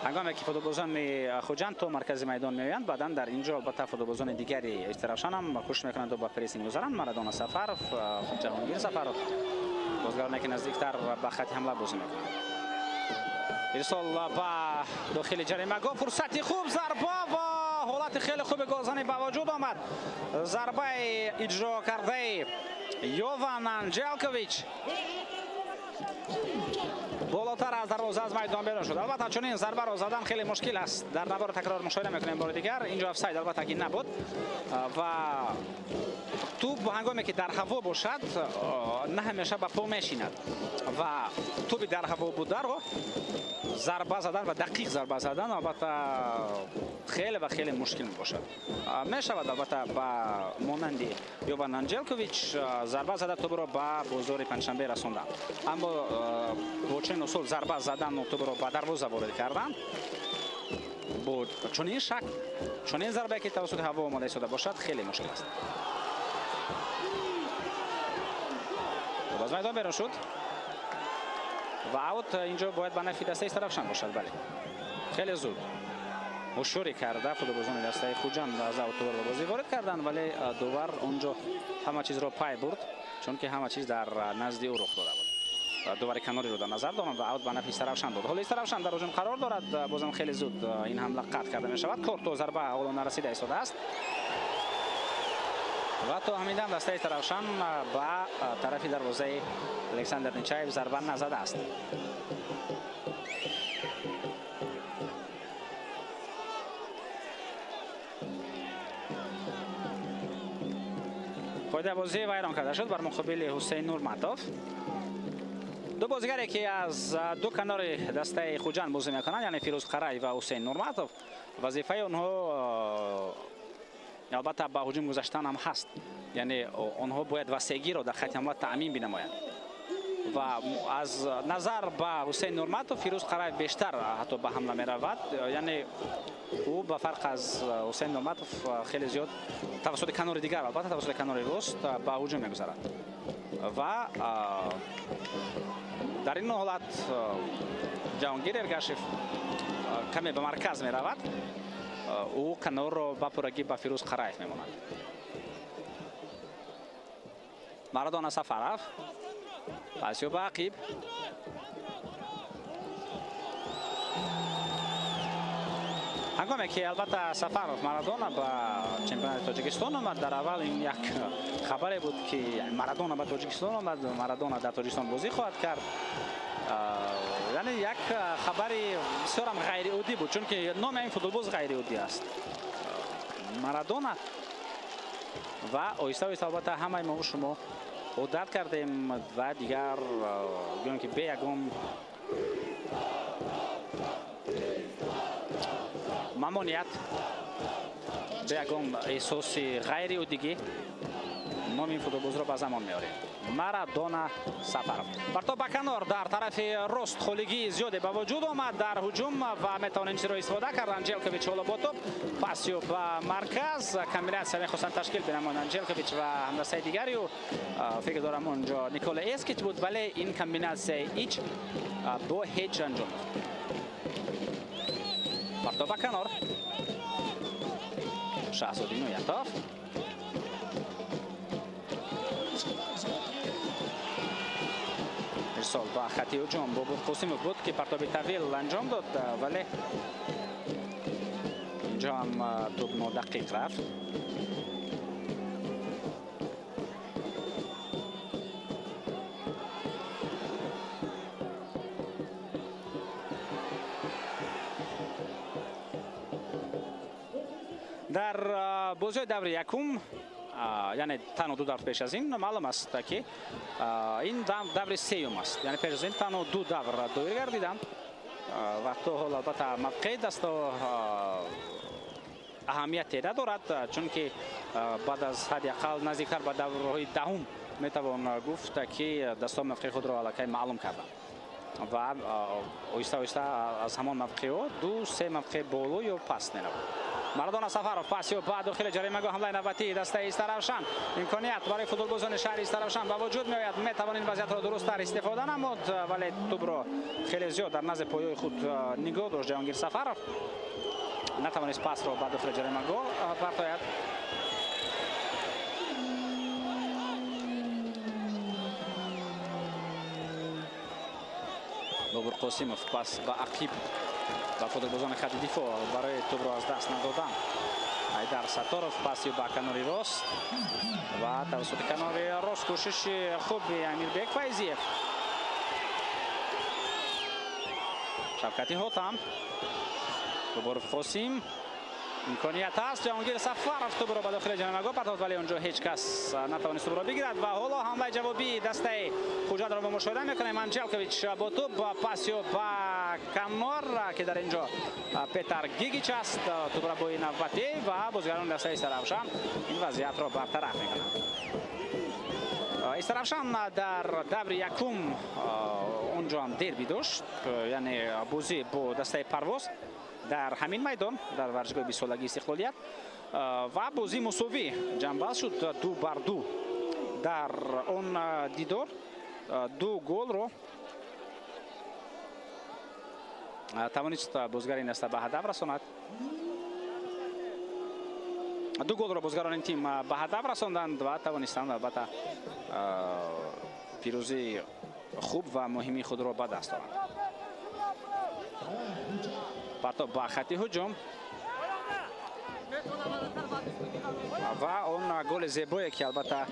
Ҳангоме ки футболбозони Хуҷанд то маркази майдон меоянд, баъдан дар ин ҷо албатта футболбозони дигари Истаравшан ҳам кӯшиш мекунанд ба прессинг гузаранд. Марадона Сафаров, Ҷаҳонгир Сафаров бозигароне ки наздиктар ба хати ҳамла бозӣ мекунанд. Ирсол ба дохили ҷаримагоҳ, фурсати хуб, зарба ва ҳолати хеле хуби голзанӣ ба вуҷуд омад. Зарбаи иҷро кардаи Йован Анҷелкович болотар аз дарвоза аз майдон берун шуд. Албатта чунин зарбаро задан хеле мушкил аст. Дар навори такрор мушоҳида мекунем бори дигар. Инҷо офсайд албатта ки набуд ва тӯб ҳангоме ки дар ҳаво бошад на ҳамеша ба по мешинад ва тӯби дар ҳаво бударо зарба задан ва дақиқ зарба задан албатта хеле ва хеле мушкил мебошад. Мешавад албатта ба монанди Йован Анҷелкович зарба зада тӯбро ба бозори Панҷшанбе расондан, аммо бо чунин усул зарба задану тӯбро ба дарвоза ворид кардан бо чунин шакл, чунин зарбае ки тавассути ҳаво омода истода бошад хеле мушкил аст. Аз майдон берун шуд ва аут инҷо бояд ба нафи дастаи Истаравшан бошад. Бале, хеле зуд ҳушёрӣ карда футболбозони дастаи Хуҷанд аз аут тӯбро ба бозӣ ворид карданд, вале довар онҷо ҳама чизро пай бурд, чунки ҳама чиз дар назди ӯ рух дода буд. Довари канориро дар назар дорам ва аут ба нафи Истаравшан буд. Ҳоло Истаравшан дар ҳуҷум қарор дорад. Бозам хеле зуд ин ҳамла қатъ карда мешавад. Кор то зарба ҳоло нарасида истодааст ва то ҳамин дам дастаи Истаравшан ба тарафи дарвозаи Александр Нечаев зарба назадааст. Қоидаи бозӣ вайрон карда шуд бар муқобили Ҳусейн Нурматов. Ду бозигаре ки аз ду канори дастаи Хуҷанд бозӣ мекунанд, яъне Фирӯз Қараев ва Ҳусейн Нурматов, вазифаи онҳо албатта ба ҳуҷум гузаштан ҳам ҳаст. Яъне онҳо бояд васегиро дар хати ҳамла таъмин бинамоянд ва аз назар ба Ҳусейн Нурматов Фирӯз Қараев бештар ҳатто ба ҳамла меравад. Яъне ӯ ба фарқ аз Ҳусейн Нурматов хеле зиёд тавассути канори дигар, албатта тавассути канори рост ба ҳуҷум мегузарад ва дар ин ҳолат Ҷаҳонгир Эргашев каме ба марказ меравад. Ӯ канорро ба пуррагӣ ба Фирӯз Қараев мемонад. Марадона Сафаров пасё ба ақиб. Ҳангоме ки албатта Сафаров Марадона ба чемпионати Тоҷикистон омад, дар аввал ин як хабаре буд ки Марадона ба Тоҷикистон омад, Марадона дар Тоҷикистон бозӣ хоҳад кард. Яъне як хабари бисёрам ғайриоддӣ буд, чунки номи ин футболбоз ғайриоддӣ аст. Марадона. Ва оҳиста оҳиста албатта ҳамаи мо шумо одат кардем ва дигар гӯем ки бе ягон мамоният, бе ягон эҳсоси ғайриоддигӣ номи ин футболбозро ба замон меорем. Марадона Сафаров. Партоб ба канор дар тарафи рост холигии зиёде ба вуҷуд омад дар ҳуҷум ва метавонем чизро истифода кард. Анҷелкович ҳоло бо топ пасиё ба марказ, комбинатсия мехостанд ташкил бинамоянд Анҷелкович ва ҳамдастаи дигари ӯ. Фикр дорам онҷо Никола Эскич буд, вале ин комбинатсияи ич бо ҳеҷ анҷом. Партоб ба канор. Шаҳзод Иноятов. Ирсол ба хати ҳуҷум Бобур Қосимов буд ки партоби тавил анҷом дод, вале Инҷо ҳам тӯп нодақиқ рафт. Дар бозиҳои даври якум, яъне танҳо ду давр пеш аз ин, маълум аст, ки ин даври сеюм аст. Яъне пеш аз ин танҳо ду давр доир гардиданд ва то ҳол албатта мавқеи дасто аҳамияте надорад, чунки баъд аз ҳадди ақал наздиктар ба даврҳои даҳум метавон гуфт, ки дастҳо мавқеи худро аллакай маълум карданд ва оҳиста оҳиста аз ҳамон мавқеъҳо ду се мавқеъ боло ё паст мераванд. Марадона Сафаров пас ё ба дохили ҷаримагоҳ, ҳамлаи навбатии дастаи Истаравшан. Имконият барои футболбозони шаҳри Истаравшан ба вуҷуд меояд. Метавон ин вазъиятро дурусттар истифода намуд, вале тӯбро хеле зиёд дар назди поёи худ нигоҳ дошт Ҷаҳонгир Сафаров. Натавонист пасро ба дохили ҷаримагоҳ партояд. Бобур Қосимов пас ба ақиб ба футболбозони хати дифоъ барои тӯбро аз даст надодан. Айдар Сатторов паси ба канори рост ва тавассути канори рост кӯшиши хуби Амирбек Файзиев. Шавкати Ҳотам, Бобуров Қосим, имконият ҳаст. Ҷаҳонгир Сафаров тӯбро ба дохили ҷаримагоҳ партофт, вале онҷо ҳеҷ кас натавонист тӯбро бигирад ва ҳоло ҳамлаи ҷавобии дастаи Хуҷандро мо мушоҳида мекунем. Анҷелкович бо тӯб пасиё ба канор, ки дар инҷо Петар Гигич аст. Тӯбрабои навбатӣ ва бозигарони дастаи Истаравшан ин вазъиятро бартараф мекунанд. Истаравшан дар даври якум онҷо ҳам дерби дошт, яъне бозӣ бо дастаи Парвоз дар ҳамин майдон дар варзишгоҳи бистсолагии Истиқлолият ва бозии мусовӣ ҷамъбаст шуд 2-2. Дар он дидор ду голро тавонист бозигари ин даста ба ҳадаф расонад. Ду голро бозигарони ин тим ба ҳадаф расонданд ва тавонистанд албатта пирӯзии хуб ва муҳими худро ба даст оранд. Партоб ба хати ҳуҷум ва он голи зебое, ки албатта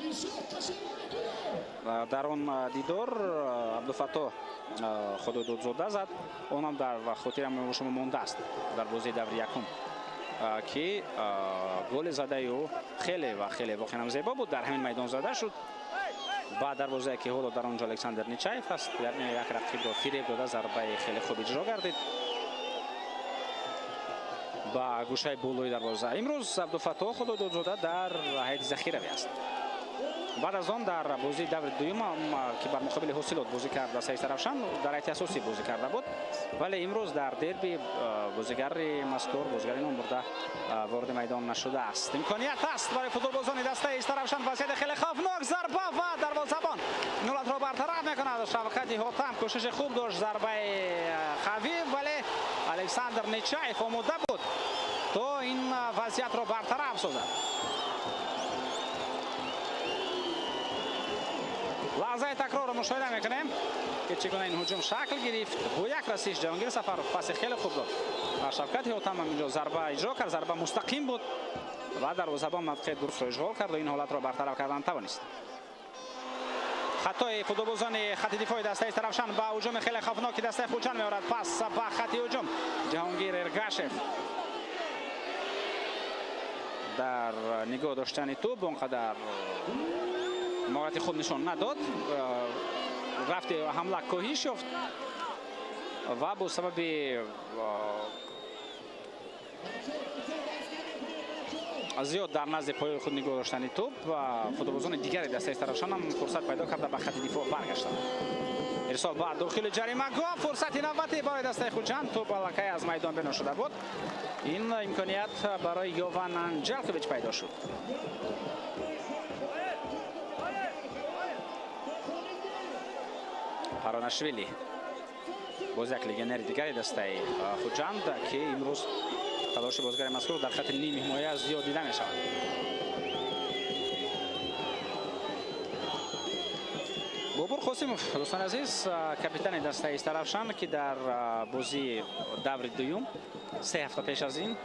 дар он дидор Абдуфаттоҳ Худойдодзода зад, онам дар хотирам шумо мондааст дар бозии даври якум, ки голи задаи ӯ хеле ва хеле воқеан зебо буд. Дар ҳамин майдон зада шуд ба дарвозае, ки ҳоло дар он ҷо Александр Нечаев аст. Яъне як рақибро фиреб дода, зарбаи хеле хуб иҷро гардид ба гӯшаи болои дарвоза. Имрӯз Абдуфаттоҳ Худойдодзода дар ҳайати захиравӣ аст. Баъд аз он дар бозии даври дуюм, ки бар муқобили Ҳосилот бозӣ кард дастаи Истаравшан, дар ҳайати асосӣ бозӣ карда буд, вале имрӯз дар дерби бозигари мазкур, бозигари номбурда вориди майдон нашудааст. Имконият ҳаст барои футболбозони дастаи Истаравшан. Вазъияти хеле хавфнок, зарба ва дарвозабон ҳолатро бартараф мекунад. Шавкати Ҳотам кӯшиши хуб дошт, зарбаи қавӣ, вале Александр Нечаев омода буд то ин вазъиятро бартараф созад. Лаҳзаи такрорро мушоҳида мекунем, ки чӣ гуна ин ҳуҷум шакл гирифт. Бо як расиш Ҷаҳонгир Сафаров паси хеле хуб дод. Шавкати Ҳотам ҳам инҷо зарба иҷро кард, зарба мустақим буд ва дарвозабон мавқеи дурустро ишғол кард ва ин ҳолатро бартараф кардан тавонист. Хатои футболбозони хати дифои дастаи Истаравшан ба ҳуҷуми хеле хавфноки дастаи Хуҷанд меорад. Пас ба хати ҳуҷум Ҷаҳонгир Эргашев дар нигоҳ доштани тӯб он қадар маҳорати хуб нишон надод. Рафти ҳамла коҳиш ёфт ва бо сабаби зиёд дар назди поёи худ нигоҳ доштани тӯб футболбозони дигари дастаи Истаравшан ҳам фурсат пайдо карда ба хати дифоъ баргаштанд. Ирсол ба дохили ҷаримагоҳ, фурсати навбатӣ барои дастаи Хуҷанд. Тӯб аллакай аз майдон берун шуда буд. Ин имконият барои Йован Анҷелкович пайдо шуд. Паронашвили боз як легионери дигари дастаи Хуҷанд, ки имрӯз талоши бозигари мазкур дар хати ними ҳимоя зиёд дида мешавад. Бобур Қосимов, дӯстони азиз, капитани дастаи Истаравшан, ки дар бозии даври дуюм 3 ҳафта пеш аз ин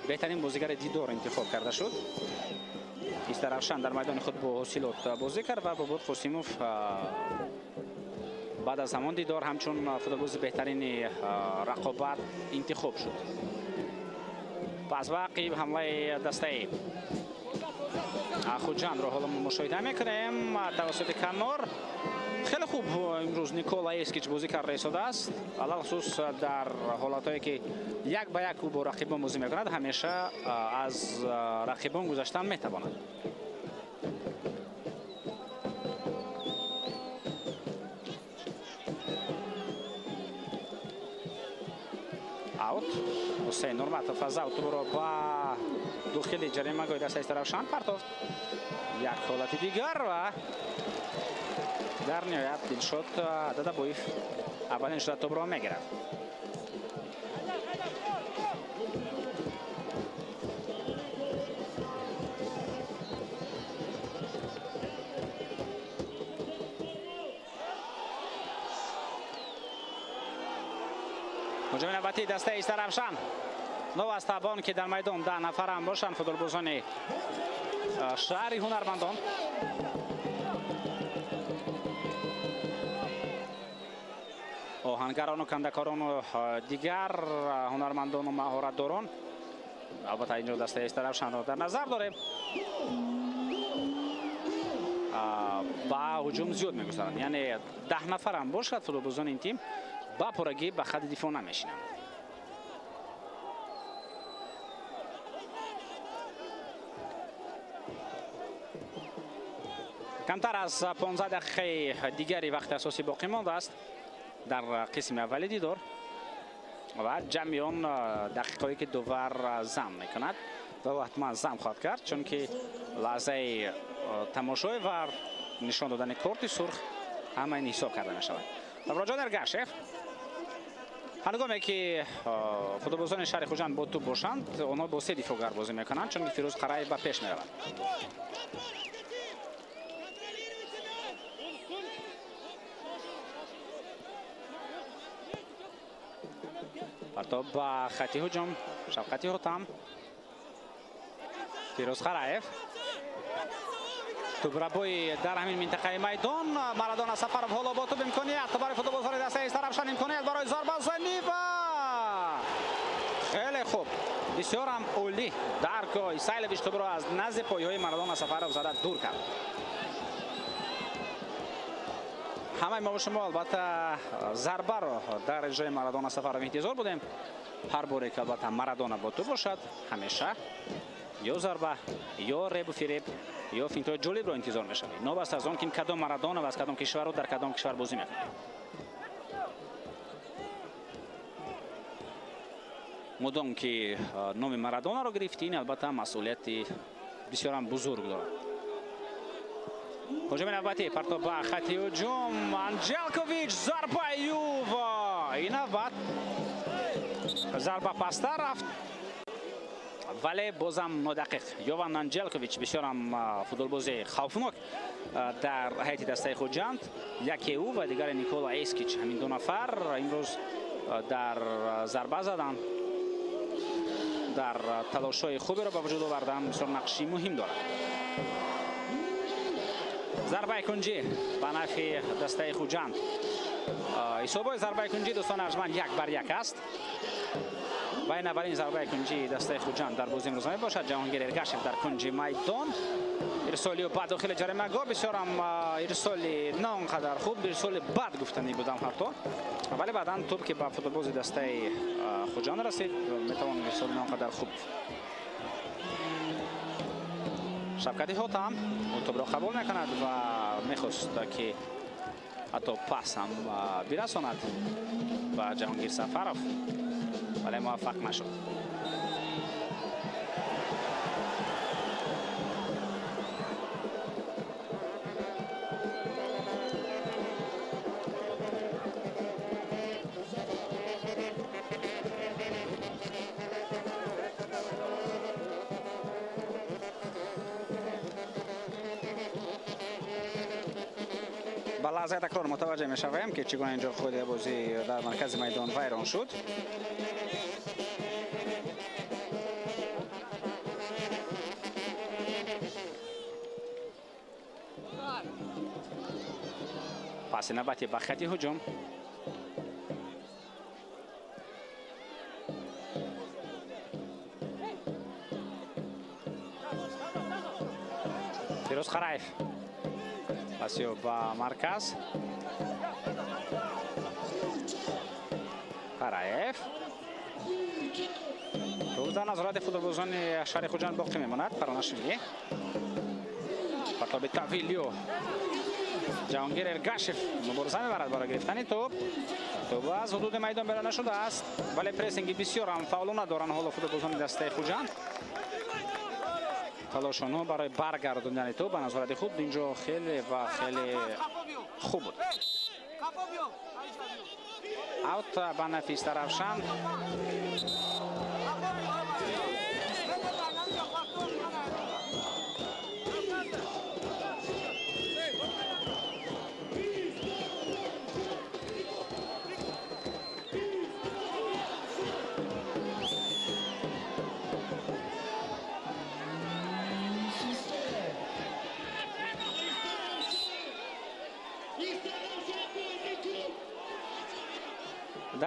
беҳтарин бозигари дидор интихоб карда шуд. Истаравшан дар майдони худ бо ҳосилот бозӣ кард ва Бобур Қосимов баъд аз ҳамон дидор ҳамчун футболбози беҳтарини рақобат интихоб шуд. Пас вақи ҳамлаи дастаи Хуҷандро ҳоло мушоҳида мекунем тавассути канор. Хеле хуб имрӯз Никола Эскич бозӣ карда истодааст. Алалхусус дар ҳолатҳое ки як ба як ӯ бо рақибон бозӣ мекунад, ҳамеша аз рақибон гузаштан метавонад. Аут. Ҳусейн Нурматов аз аут тӯбро ба дохили ҷаримагоҳи дастаи Истаравшан партофт. Як ҳолати дигар ва дар ниҳоят Дилшод Дадабоев аввалин шуда тӯбро мегирад. Ҳуҷуми навбатии дастаи Истаравшан. Новаста ба он ки дар майдон 10 нафар ҳам бошанд футболбозони шаҳри ҳунармандон. Оҳангарону кандакорону дигар ҳунармандону маҳоратдорон. Албатта инҷо дастаи Истаравшанро дар назар дорем. Ба ҳуҷум зиёд мегузаранд. Яъне 10 нафар ҳам бошад футболбозони ин тим ба пуррагӣ ба хатти дифоъ намешинанд. Камтар аз 15 дақиқаи дигари вақти асосӣ боқӣ мондааст дар қисми аввали дидор ва ҷамъи он дақиқаҳое ки довар зам мекунад ва ӯ ҳатман зам хоҳад кард, чунки лаҳзаи тамошои вар нишон додани корти сурх ҳама ин ҳисоб карда мешавад. Доброҷон Эргашев. Ҳангоме ки футболбозони шаҳри Хуҷанд бо тӯб бошанд, онҳо бо 3 дифоъгар бозӣ мекунанд, чунки Фирӯз Қараев ба пеш меравад. Партоб ба хати ҳуҷум, Шавқати Ҳотам, Фирӯз Қараев. Тӯбрабои дар ҳамин минтақаи майдон. Марадона Сафаров ҳоло бо тӯб имконият барои футболбозони дастаи Истаравшан, имконият барои зарбазанӣ ва хеле хуб, бисёр ҳам олӣ Дарко Исайлович тӯбро аз назди пойҳои Марадона Сафаров зада дур кард. Ҳамаи мо шумо албатта зарбаро дар иҷрои Марадона Сафаров интизор будем. Ҳар боре ки албатта Марадона бо тӯб бошад, ҳамеша ё зарба, ё ребу фиреб, ё финтҳои ҷолибро интизор мешавед. Новаста аз он ки кадом Марадона ва аз кадом кишвару дар кадом кишвар бозӣ мекунад. Мудом ки номи Марадонаро гирифти, ин албатта масъулияти бисёрам бузург дорад. Ҳуҷуми навбатӣ, партоб ба хати ҳуҷум, Анҷелкович, зарбаи ӯ ва ин навбат зарба пасттар рафт, вале бозам нодақиқ. Йован Анҷелкович бисёрам футболбози хавфнок дар ҳайати дастаи Хуҷанд. Яке ӯ ва дигаре Никола Эскич, ҳамин ду нафар имрӯз дар зарба задан, дар талошҳои хуберо ба вуҷуд овардан бисёр нақши муҳим дорад. Зарбаи кунҷӣ ба нафъи дастаи Хуҷанд. Ҳисобҳои зарбаи кунҷӣ, дӯстони арҷманд, 1-1 аст. Ва ин аввалин зарбаи кунҷии дастаи Хуҷанд дар бозии имрӯза мебошад. Ҷаҳонгир Эргашев дар кунҷи майдон. Ирсоли ӯ ба дохили ҷаримагоҳ, бисёрам ирсоли на он қадар хуб, ирсоли бад гуфтанӣ будам ҳатто. Вале баъдан тӯб ки ба футболбози дастаи Хуҷанд расид, метавон ирсоли на он қадар хуб. Шавкати Ҳотам ӯ тӯбро қабул мекунад ва мехост ки ҳатто пас ҳам бирасонад ба Ҷаҳонгир Сафаров, вале муваффақ нашуд. Ба Лаҳзаи такрор мутаваҷҷеҳ мешавем, ки чӣ гуна инҷо худи бозӣ дар маркази майдон вайрон шуд. Паси навбати ба хати ҳуҷум. Фирӯз Қараев пасиё ба марказ. Қараев тӯб дар назорати футболбозони шаҳри Хуҷанд боқӣ мемонад. Паронашвили партоби Тавилио. Ҷаҳонгир Эргашев мубориза мебарад барои гирифтани тӯб. Тӯб аз ҳудуди майдон берун нашудааст, вале прессинги бисёр ҳам фаъолона доранд ҳоло футболбозони дастаи Хуҷанд. Талоши онҳо барои баргардондани тӯб ба назорати худ инҷо хеле ва хеле хуб буд. Аут ба нафи Истаравшан.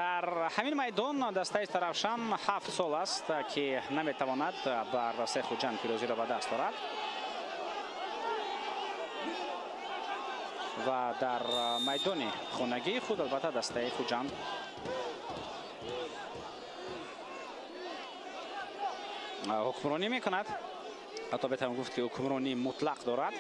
Дар ҳамин майдон дастаи Истаравшан 7 сол аст, ки наметавонад бар дастаи Хуҷанд пирӯзиро ба даст орад ва дар майдони хонагии худ албатта дастаи Хуҷанд ҳукмронӣ мекунад. Ҳатто метавон гуфт, ки ҳукмронии мутлақ дорад.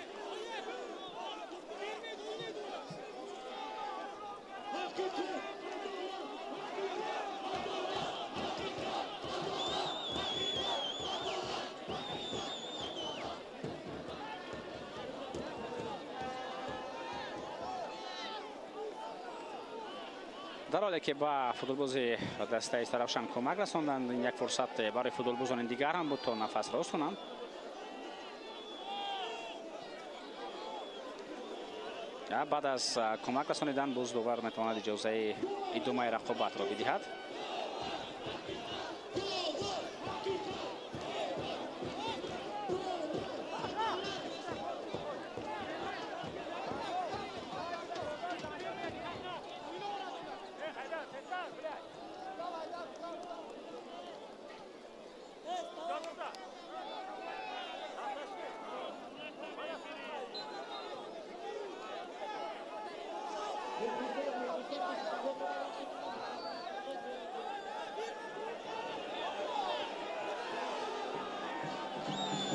Дар ҳоле ки ба футболбози дастаи Истаравшан кӯмак расонданд, ин як фурсат барои футболбозони дигар ҳам буд то нафас рост кунанд. Баъд аз кӯмак расонидан боз довар метавонад иҷозаи идомаи рақобатро бидиҳад.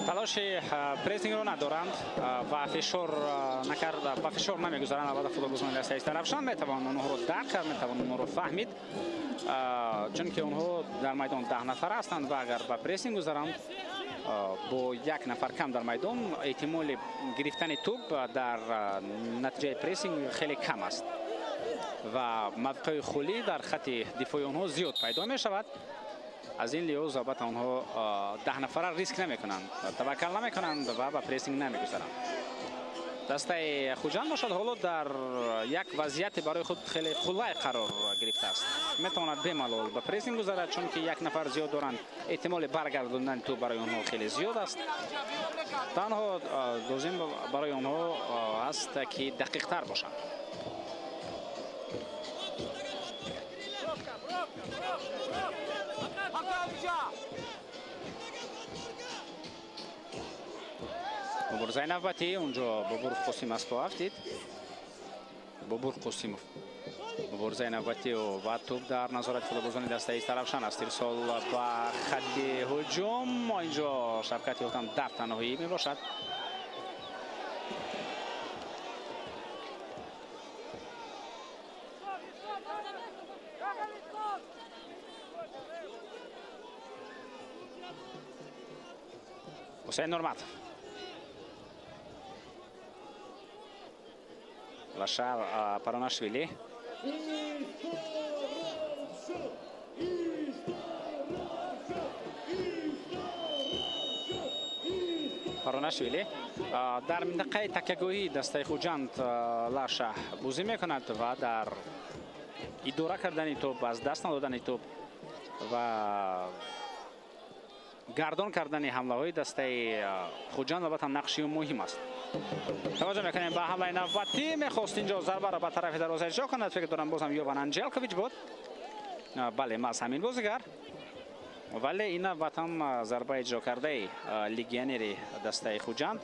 Талоши прессингро надоранд ва фишор накарда, ба фишор намегузаранд. Албатта футболбозони дастаи Истаравшан метавон онҳоро дарк кард, метавон онҳоро фаҳмид, чунки онҳо дар майдон 10 нафар ҳастанд ва агар ба прессинг гузаранд бо як нафар кам дар майдон, эҳтимоли гирифтани тӯб дар натиҷаи прессинг хеле кам аст ва мавқеи холӣ дар хати дифои онҳо зиёд пайдо мешавад. Аз ин лиҳоз албатта онҳо 10 нафара риск намекунанд, таваккал намекунанд ва ба прессинг намегузаранд. Дастаи Хуҷанд бошад ҳоло дар як вазъияте барои худ хеле қулай қарор гирифтааст. Метавонад бемалол ба прессинг гузарад, чунки як нафар зиёд доранд. Эҳтимоли баргардондани тӯб барои онҳо хеле зиёд аст. Танҳо лозим барои онҳо аст, ки дақиқтар бошанд. Муборизаи навбатӣ унҷо Бобур Қосим аз по афтид. Бобур Қосимов. Муборизаи навбатӣ ва тӯб дар назорати футболбозони дастаи Истаравшан аст. Ирсол ба хатти ҳуҷум. Инҷо Шавкат Ётам дар танҳоӣ мебошад. Ҳусайн Нурматов. Лаша Паронашвили. Паронашвили дар минтақаи такягоҳии дастаи Хуҷанд Лаша бозӣ мекунад ва дар идора кардани тӯб, аз даст надодани тӯб ва гардон кардани ҳамлаҳои дастаи Хуҷанд албатта нақши ӯ муҳим аст. Таваҷҷӯҳ мекунем ба ҳамлаи навбатӣ. Мехост инҷо зарбаро ба тарафи дарвоза иҷро кунад. Фикр дорам боз ҳам Йован Анҷелкович буд. Бале, маҳз ҳамин бозигар. Вале ин навбат ҳам зарба иҷро кардаи легионери дастаи Хуҷанд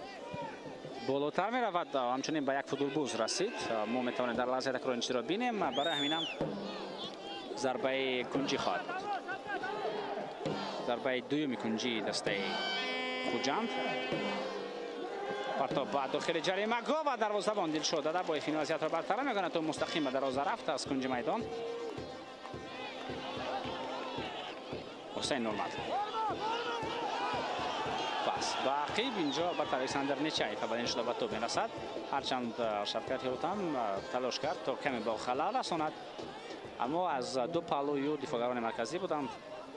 болотар меравад, ҳамчунин ба як футболбоз расид. Мо метавонем дар лаҳзаи такрор ин чизро бинем. Барои ҳаминам зарбаи кунҷӣ хоҳад буд. Зарбаи дуюми кунҷии дастаи Хуҷанд. Партоб ба дохили ҷаримагоҳ ва дарвозабон Дилшод Дадабоев ин вазъиятро бартараф мекунад. Ӯ мустақим ба дарвоза рафт аз кунҷи майдон. Ҳусайн Нурмат. Пас ба ақиб инҷо албатта Александр Нечаев аввалин шуда ба тӯб мерасад. Ҳарчанд Шавкат Ҳотам талош кард то каме ба халал расонад, аммо аз ду паҳлӯи ӯ дифоъгарони марказӣ буданд.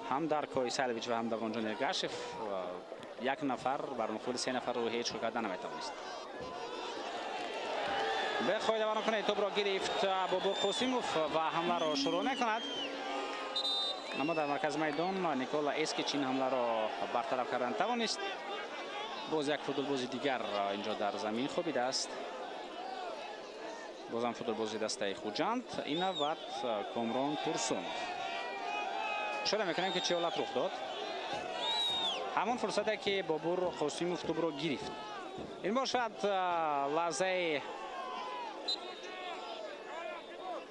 Ҳам Дарко Исайлович ва ҳам Давонҷон Эргашев. Як нафар бар муқобили се нафар ӯ ҳеҷ кор карда наметавонист. Бехоҳ давронкунаи тӯбро гирифт Бобур Қосимов ва ҳамларо шурӯъ мекунад. Аммо дар маркази майдон Никола Эскич ин ҳамларо бартараф кардан тавонист. Боз як футболбози дигар инҷо дар замин хобидааст. Бозам футболбози дастаи Хуҷанд, ин навбат Комрон Турсунов. Ишора мекунем ки чӣ ҳолат рух дод. Ҳамон фурсате ки Бобур Қосимов тӯбро гирифт. Ин бошад лаҳзаи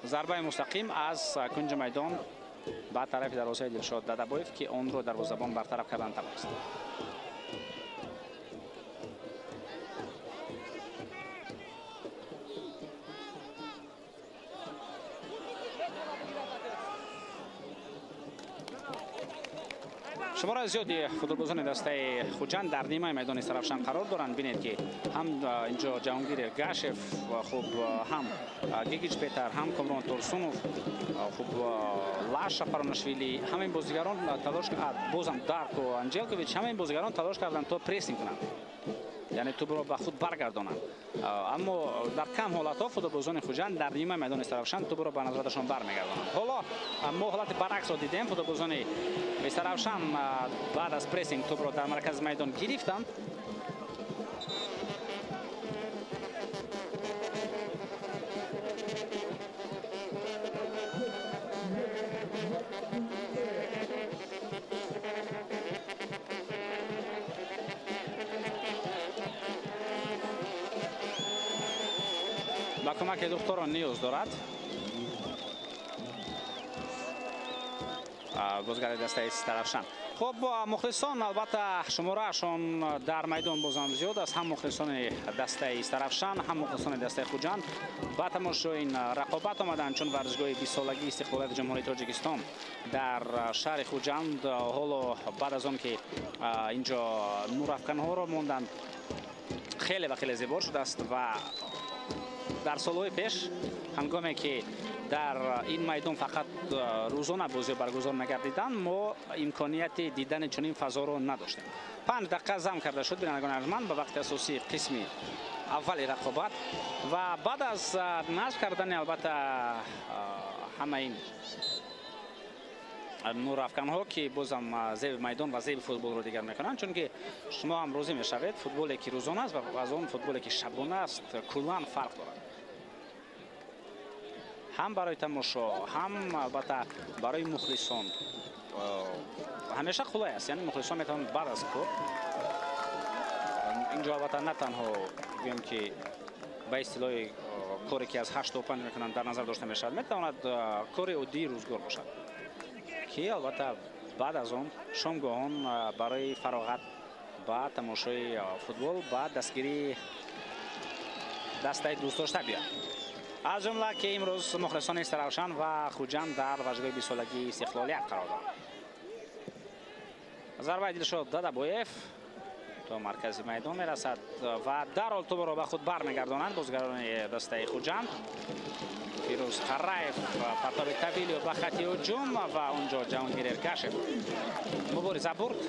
зарбаи мустақим аз кунҷи майдон ба тарафи дарвозаи Дилшод Дадабоев, ки онро дарвозабон бартараф кардан тавонист. Шумораи зиёди футболбозони дастаи Хуҷанд дар нимаи майдони Сарафшан қарор доранд. Бинед ки ҳам инҷо Ҷаҳонгир Эргашев, хуб ҳам Гигич Петар, ҳам Комрон Турсунов, хуб Лаша Паронашвили, ҳамаи бозигарон талош, бозам Дарко Анҷелкович, ҳамаи бозигарон талош карданд то прессинг кунанд, яъне тӯбро ба худ баргардонанд. Аммо дар кам ҳолатҳо футболбозони Хуҷанд дар нимаи майдони Сарафшан тӯбро ба назораташон бармегардонанд. Ҳоло мо ҳолати баръаксро дидем. Футболбозони Сарафшан баъд аз прессинг тӯбро дар маркази майдон гирифтанд. Ба кӯмаки духторон ниёз дорад. Бозгари дастаи Сарафшан. Хуб, мухлисон албатта шумораашон дар майдон бозам зиёд аст. Ҳам мухлисони дастаи Сарафшан, ҳам мухлисони дастаи Хуҷанд ба тамошои ин рақобат омаданд, чун варзишгоҳи 20-солагии истиқлолияти Ҷумҳурии Тоҷикистон дар шаҳри Хуҷанд ҳоло баъд аз он ки инҷо нурафканҳоро монданд, хеле ва хеле зебо шудааст ва дар солҳои пеш ҳангоме ки дар ин майдон фақат рӯзона бозиҳо баргузор мегардиданд, мо имконияти дидани чунин фазоро надоштем. 5 дақиқа зам карда шуд, бинандагони арҷманд, ба вақти асосии қисми аввали рақобат ва баъд аз насб кардани албатта ҳама ин нурафканҳо, ки бозам зеби майдон ва зеби футболро дигар мекунанд, чунки шумо ҳам розӣ мешавед, футболе ки рӯзона аст ва аз он футболе ки шабона аст куллан фарқ дорад. Ҳам барои тамошо, ҳам албатта барои мухлисон ҳамеша қулай аст. Яъне мухлисон метавонанд баъд аз кор инҷо албатта на танҳо гӯем ки ба истилоҳи коре ки аз 8 то 5 мекунанд дар назар дошта мешавад, метавонад кори оддии рӯзгор бошад, ки албатта баъд аз он шомгоҳон барои фароғат ба тамошои футбол ба дастгирии дастаи дӯстдошта биёяд. Аз ҷумла ки имрӯз мухлисони Сарафшан ва Хуҷанд дар варзишгоҳи 20-солагии истиқлолият қарор доранд. Зарбаи Дилшод Дадабоев то маркази майдон мерасад ва дарҳол тӯбро ба худ бармегардонанд бозигарони дастаи Хуҷанд. Фирӯз Қараев партоби тавилио ба хати ҳуҷум ва онҷо Ҷаҳонгир Эргашев мубориза бурд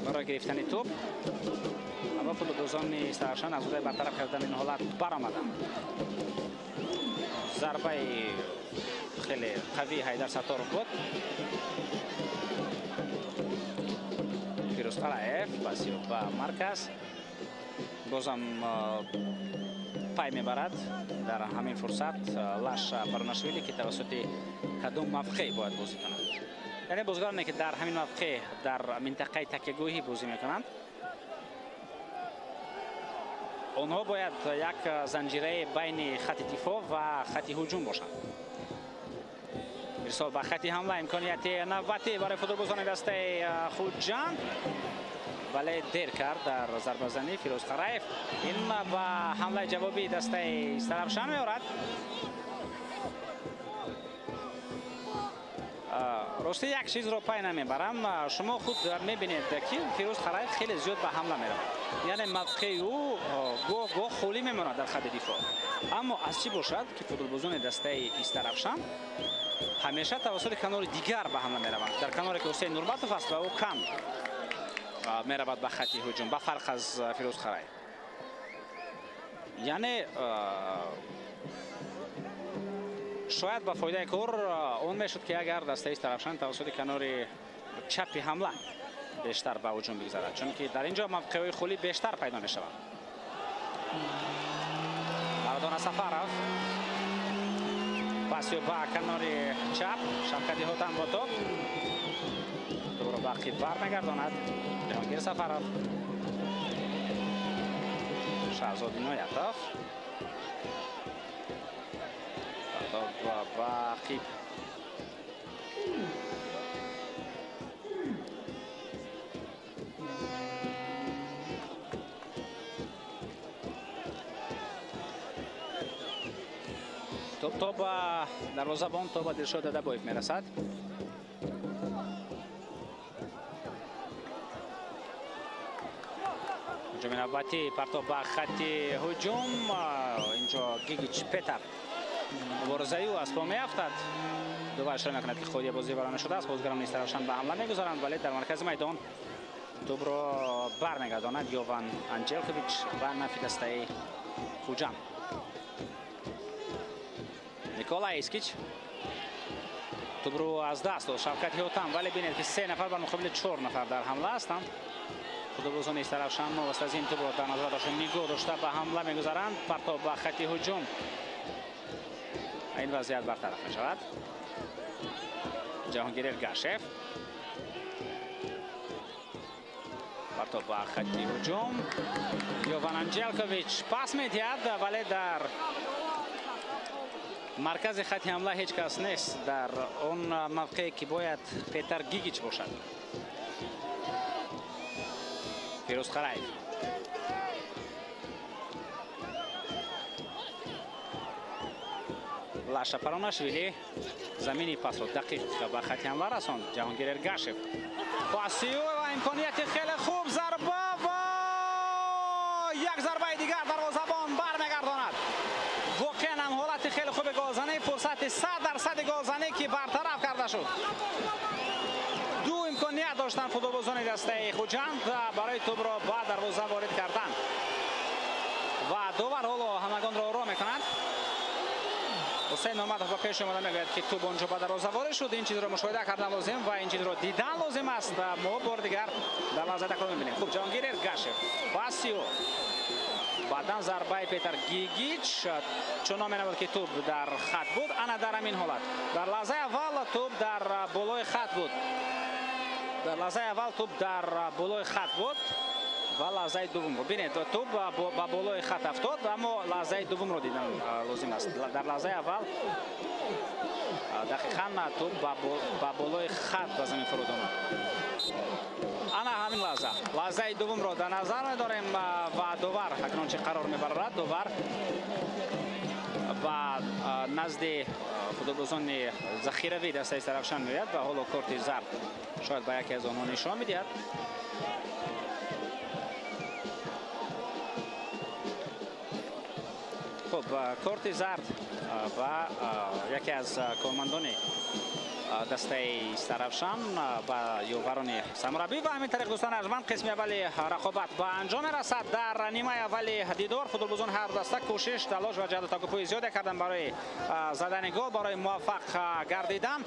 барои гирифтани тӯб. Аммо футболбозони Истаравшан аз ӯдаи бартараф кардани ин ҳолат баромаданд. Зарбаи хеле қавии Ҳайдар Сатторов буд. Фирӯз Қалаев паси ба марказ бозам пай мебарад. Дар ҳамин фурсат Лаша Паронашвили, ки тавассути кадом мавқеъ бояд бозӣ кунад, яъне бозигароне ки дар ҳамин мавқеъ дар минтақаи такягоҳӣ бозӣ мекунанд, онҳо бояд як занҷираи байни хати дифоъ ва хати ҳуҷум бошанд. Ирсол ба хати ҳамла, имконияти навбатӣ барои футболбозони дастаи Хуҷанд, вале дер кард дар зарбазанӣ Фирӯз Қараев. Ин ба ҳамлаи ҷавобии дастаи Истаравшан меорад. Рости як чизро пай намебарам. Шумо худ мебинед, ки Фирӯз Қараев хеле зиёд ба ҳамла меравад, яъне мавқеи ӯ гоҳ гоҳ холӣ мемонад дар хати дифоъ. Аммо аз чӣ бошад, ки футболбозони дастаи Истаравшан ҳамеша тавассути канори дигар ба ҳамла мераванд, дар каноре ки Ҳусейн Нурматов аст ва ӯ кам меравад ба хати ҳуҷум, ба фарқ аз Фирӯз Қараев. Яъне шояд ба фоидаи кор он мешуд, ки агар дастаи Истаравшан тавассути канори чапи ҳамла бештар ба ҳуҷум бигзарад, чунки дар ин ҷо мавқеъҳои холӣ бештар пайдо мешаванд. Марадона Сафаров пасиё ба канори чап, Шавкати Ҳотам бо топ тӯбро ба ақиб бармегардонад. Ҷаҳонгир Сафаров, Шаҳзод Иноятов ба ақиб. Топ то ба дарвозабон, то ба Дилшод Дадабоев мерасад. Ҳуҷуми навбатӣ, партоб ба хати ҳуҷум. Инҷо Гигич Петар муборизаи ӯ аз по меафтад. Дувар ишора мекунад, ки ходия бозӣ варона шудааст. Бозигарони Истаравшан ба ҳамла мегузаранд, вале дар маркази майдон тӯбро бармегардонад Йован Анҷелкович ба нафи дастаи Хуҷанд. Никола Искич тӯбро аз даст дод Шавкати Ҳотам, вале бинед, ки се нафар бар муқобили чор нафар дар ҳамла ҳастанд. Футболбозони Истаравшан новаста аз ин тӯбро дар назар дошта нигоҳ дошта ба ҳамла мегузаранд. Партоб ба хати ҳуҷум, ин вазъият бартараф мешавад. Ҷаҳонгир Эргашев партоб ба хати ҳуҷум. Йован Анҷелкович пас медиҳад, вале дар маркази хати ҳамла ҳеҷ кас нест дар он мавқее ки бояд Петар Гигич бошад. Фирӯз Қараев Лаша Паронашвили замини пасро дақиқ ба хати ҳамла расонд. Ҷаҳонгир Эргашев паси ӯ ва имконияти хеле хуб, зарба ва як зарбаи дигар дарвозабон бармегардонад. Воқеан ҳам ҳолати хеле хуби голзанӣ, фурсати 100% голзанӣ, ки бартараф карда шуд. Ду имконият доштанд футболбозони дастаи Хуҷанд барои тӯбро ба дарвоза ворид кардан ва довар ҳоло ҳамагонро оро мекунад. Ҳусейн Нурматов ба пеш омада мегӯяд, ки тӯб онҷо ба дарвоза ворид шуд. Ин чизро мушоҳида кардан лозим ва ин чизро дидан лозим аст. Мо бори дигар дар лаҳзаи такрор мебинем. Хуб, Ҷаҳонгир Эргашев паси ӯ, баъдан зарбаи Петар Гигич, чунон менамуд, ки тӯб дар хат буд. Ана дар ҳамин ҳолат дар лаҳзаи аввал тӯб дар болои хат буд. Дар лаҳзаи аввал тӯб дар болои хат буд ва лаҳзаи дуввум бинед, тӯб ба болои хат афтод, аммо лаҳзаи дуввумро дидан лозим аст. Дар лаҳзаи аввал дақиқан тӯб ба болои хат ба замин фуруд омад. Ана ҳамин лаҳза, лаҳзаи дуввумро дар назар медорем ва довар акнун чӣ қарор мебарорад. Довар ба назди футболбозони захиравӣ дастаи Истаравшан меояд ва ҳоло корти зард шояд ба яке аз онҳо нишон медиҳад. Хуб, корти зард ба яке аз кормандони Дастаи Истаравшан ба ёварони сармураббӣ. Ва ҳамин тариқ, дӯстони арҷманд, қисми аввали рақобат ба анҷом мерасад. Дар нимаи аввали дидор футболбозон ҳар даста кӯшиш, талош ва ҷаҳду такопӯи зиёде карданд барои задани гол, барои муваффақ гардидан,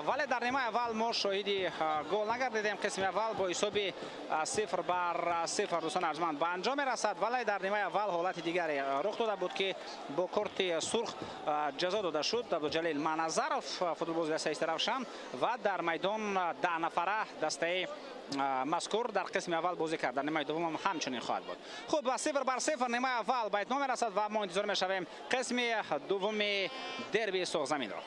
вале дар нимаи аввал мо шоҳиди гол нагардидем. Қисми аввал бо ҳисоби 0-0, дӯстони арҷманд, ба анҷом мерасад, вале дар нимаи аввал ҳолати дигаре рух дода буд, ки бо корти сурх ҷазо дода шуд Абдуҷалил Маназаров, футболбози дастаи Истаравшан, ва дар майдон 10 нафара дастаи мазкур дар қисми аввал бозӣ кард. Дар нимаи дуввум ҳам ҳамчунин хоҳад буд. Хуб, ба 0-0 нимаи аввал ба итмом мерасад ва мо интизор мешавем қисми дуввуми дербии Суғзаминро.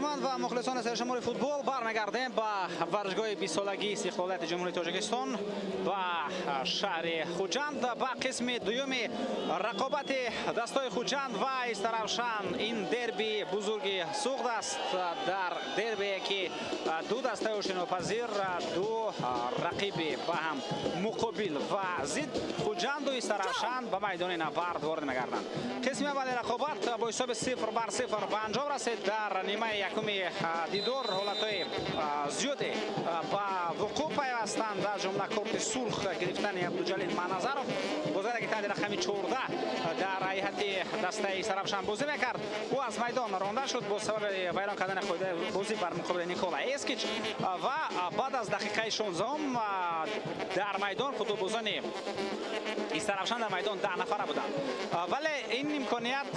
Арҷманд ва мухлисони сершумори футбол, бармегардем ба варзишгоҳи 20-солагии истиқлолияти Ҷумҳурии Тоҷикистон ба шаҳри Хуҷанд, ба қисми дуюми рақобати дастҳои Хуҷанд ва Истаравшан. Ин дерби бузурги Суғд аст. Дар дербие ки ду дастаи ошинопазир, ду рақиби ба ҳам муқобил ва зид, Хуҷанду Истаравшан, ба майдони набард ворид мегарданд. Қисми аввали рақобат бо ҳисоби 0-0 ба анҷом расид. Дар нимаи якуми дидор ҳолатҳои зиёде ба вуқӯъ пайвастанд, аз ҷумла корти сурх гирифтани Абдуҷалил Маназаров, бозгаре ки таҳти рақами 14 дар ҳайати дастаи Истаравшан бозӣ мекард. Ӯ аз майдон ронда шуд бо сабаби вайрон кардани қоидаи бозӣ бар муқобили Никола Эскич. Ва баъд аз дақиқаи 16-ум дар майдон футболбозони Истаравшан дар майдон 10 нафара буданд, вале ин имконият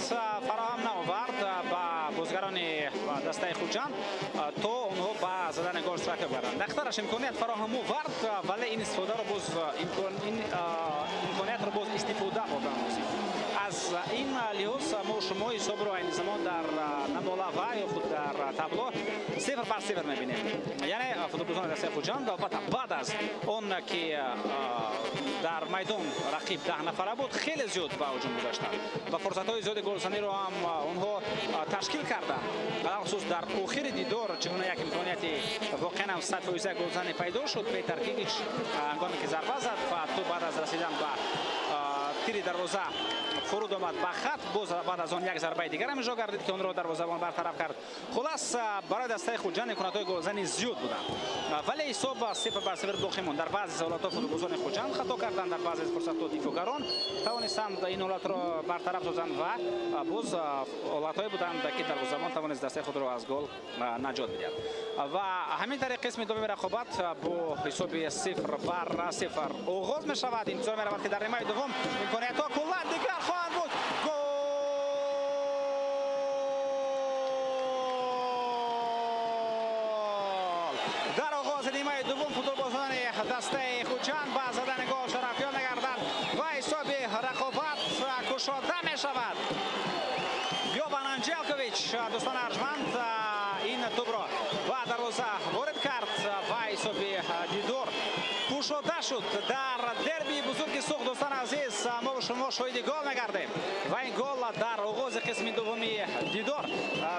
фароҳам наовард ба бозигарони дастаи Хуҷанд, то онҳо ба задани гол шарак гарданд. Дақтараш имконият фароҳам овард, вале ин истифодаро боз, ин имкониятро боз истифода бурдан лозим. Аз ин лиҳоз мо шумо ҳисобро айни замон дар намола ва ё худ дар табло 0-0 мебинем. Яъне футболбозони дастаи Хуҷанд, албатта, баъд аз он ки дар майдон рақиб 10 нафара буд, хеле зиёд ба ҳуҷум гузаштанд ва фурсатҳои зиёди голзаниро ҳам онҳо ташкил карданд. Алалхусус дар охири дидор чӣ гуна як имконияти воқеан ҳам 100% голзанӣ пайдо шуд. Петар Гигич ҳангоме ки зарба зад ва тӯб баъд аз расидан ба тири дарвоза фуруд омад ба хат, боз баъд аз он як зарбаи дигар ҳам иҷро гардид, ки онро дарвозабон бартараф кард. Хулас, барои дастаи Хуҷанд имкониятҳои голзанӣ зиёд буданд, вале ҳисоб 0-0 боқӣ монд. Дар баъзе ҳолатҳо футболбозони Хуҷанд хато карданд, дар баъзе фурсатҳо дифоъгарон тавонистанд ин ҳолатро бартараф созанд ва боз ҳолатҳое буданд, ки дарвозабон тавонист дастаи худро аз гол наҷот бидиҳад. Ва ҳамин тариқ қисми дуюми рақобат бо ҳисоби 0-0 оғоз мешавад. Интизор меравад, ки дар нимаи дуввум имкониятҳо куллан дигар хоҳанд буд. Гол! Дар оғози нимаи дуввум футболбозони дастаи Хуҷанд ба задани гол шарафёб мегарданд ва ҳисоби рақобат кушода мешавад. Йован Анҷелкович, дӯстони арҷманд, ин тӯбро ба дарвоза ворид кард ва ҳисоби дидор кушода шуд. Дар дерби бузурги Суғд, дӯстони азиз, мо шумо шоҳиди гол мегардем ва ин гол дар оғози қисми дуввуми дидор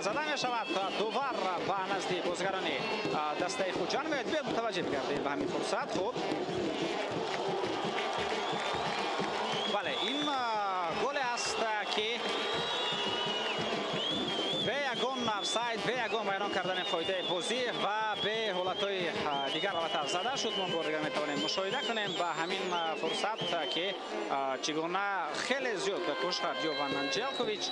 зада мешавад. Довар ба назди бозигарони дастаи Хуҷанд меояд. Биёд, мутаваҷҷеҳ бигардем ба ҳамин фурсат. Хуб, бале, ин голе аст, ки бе ягон офсайд, бе ягон вайрон кардани қоидаи бозӣ ва бе ҳолатҳои дигар албатта зада шуд. Мо бор дигар метавонем мушоҳида кунем ба ҳамин фурсат, ки чӣ гуна хеле зиёд кӯшиш кард Йован Анҷелкович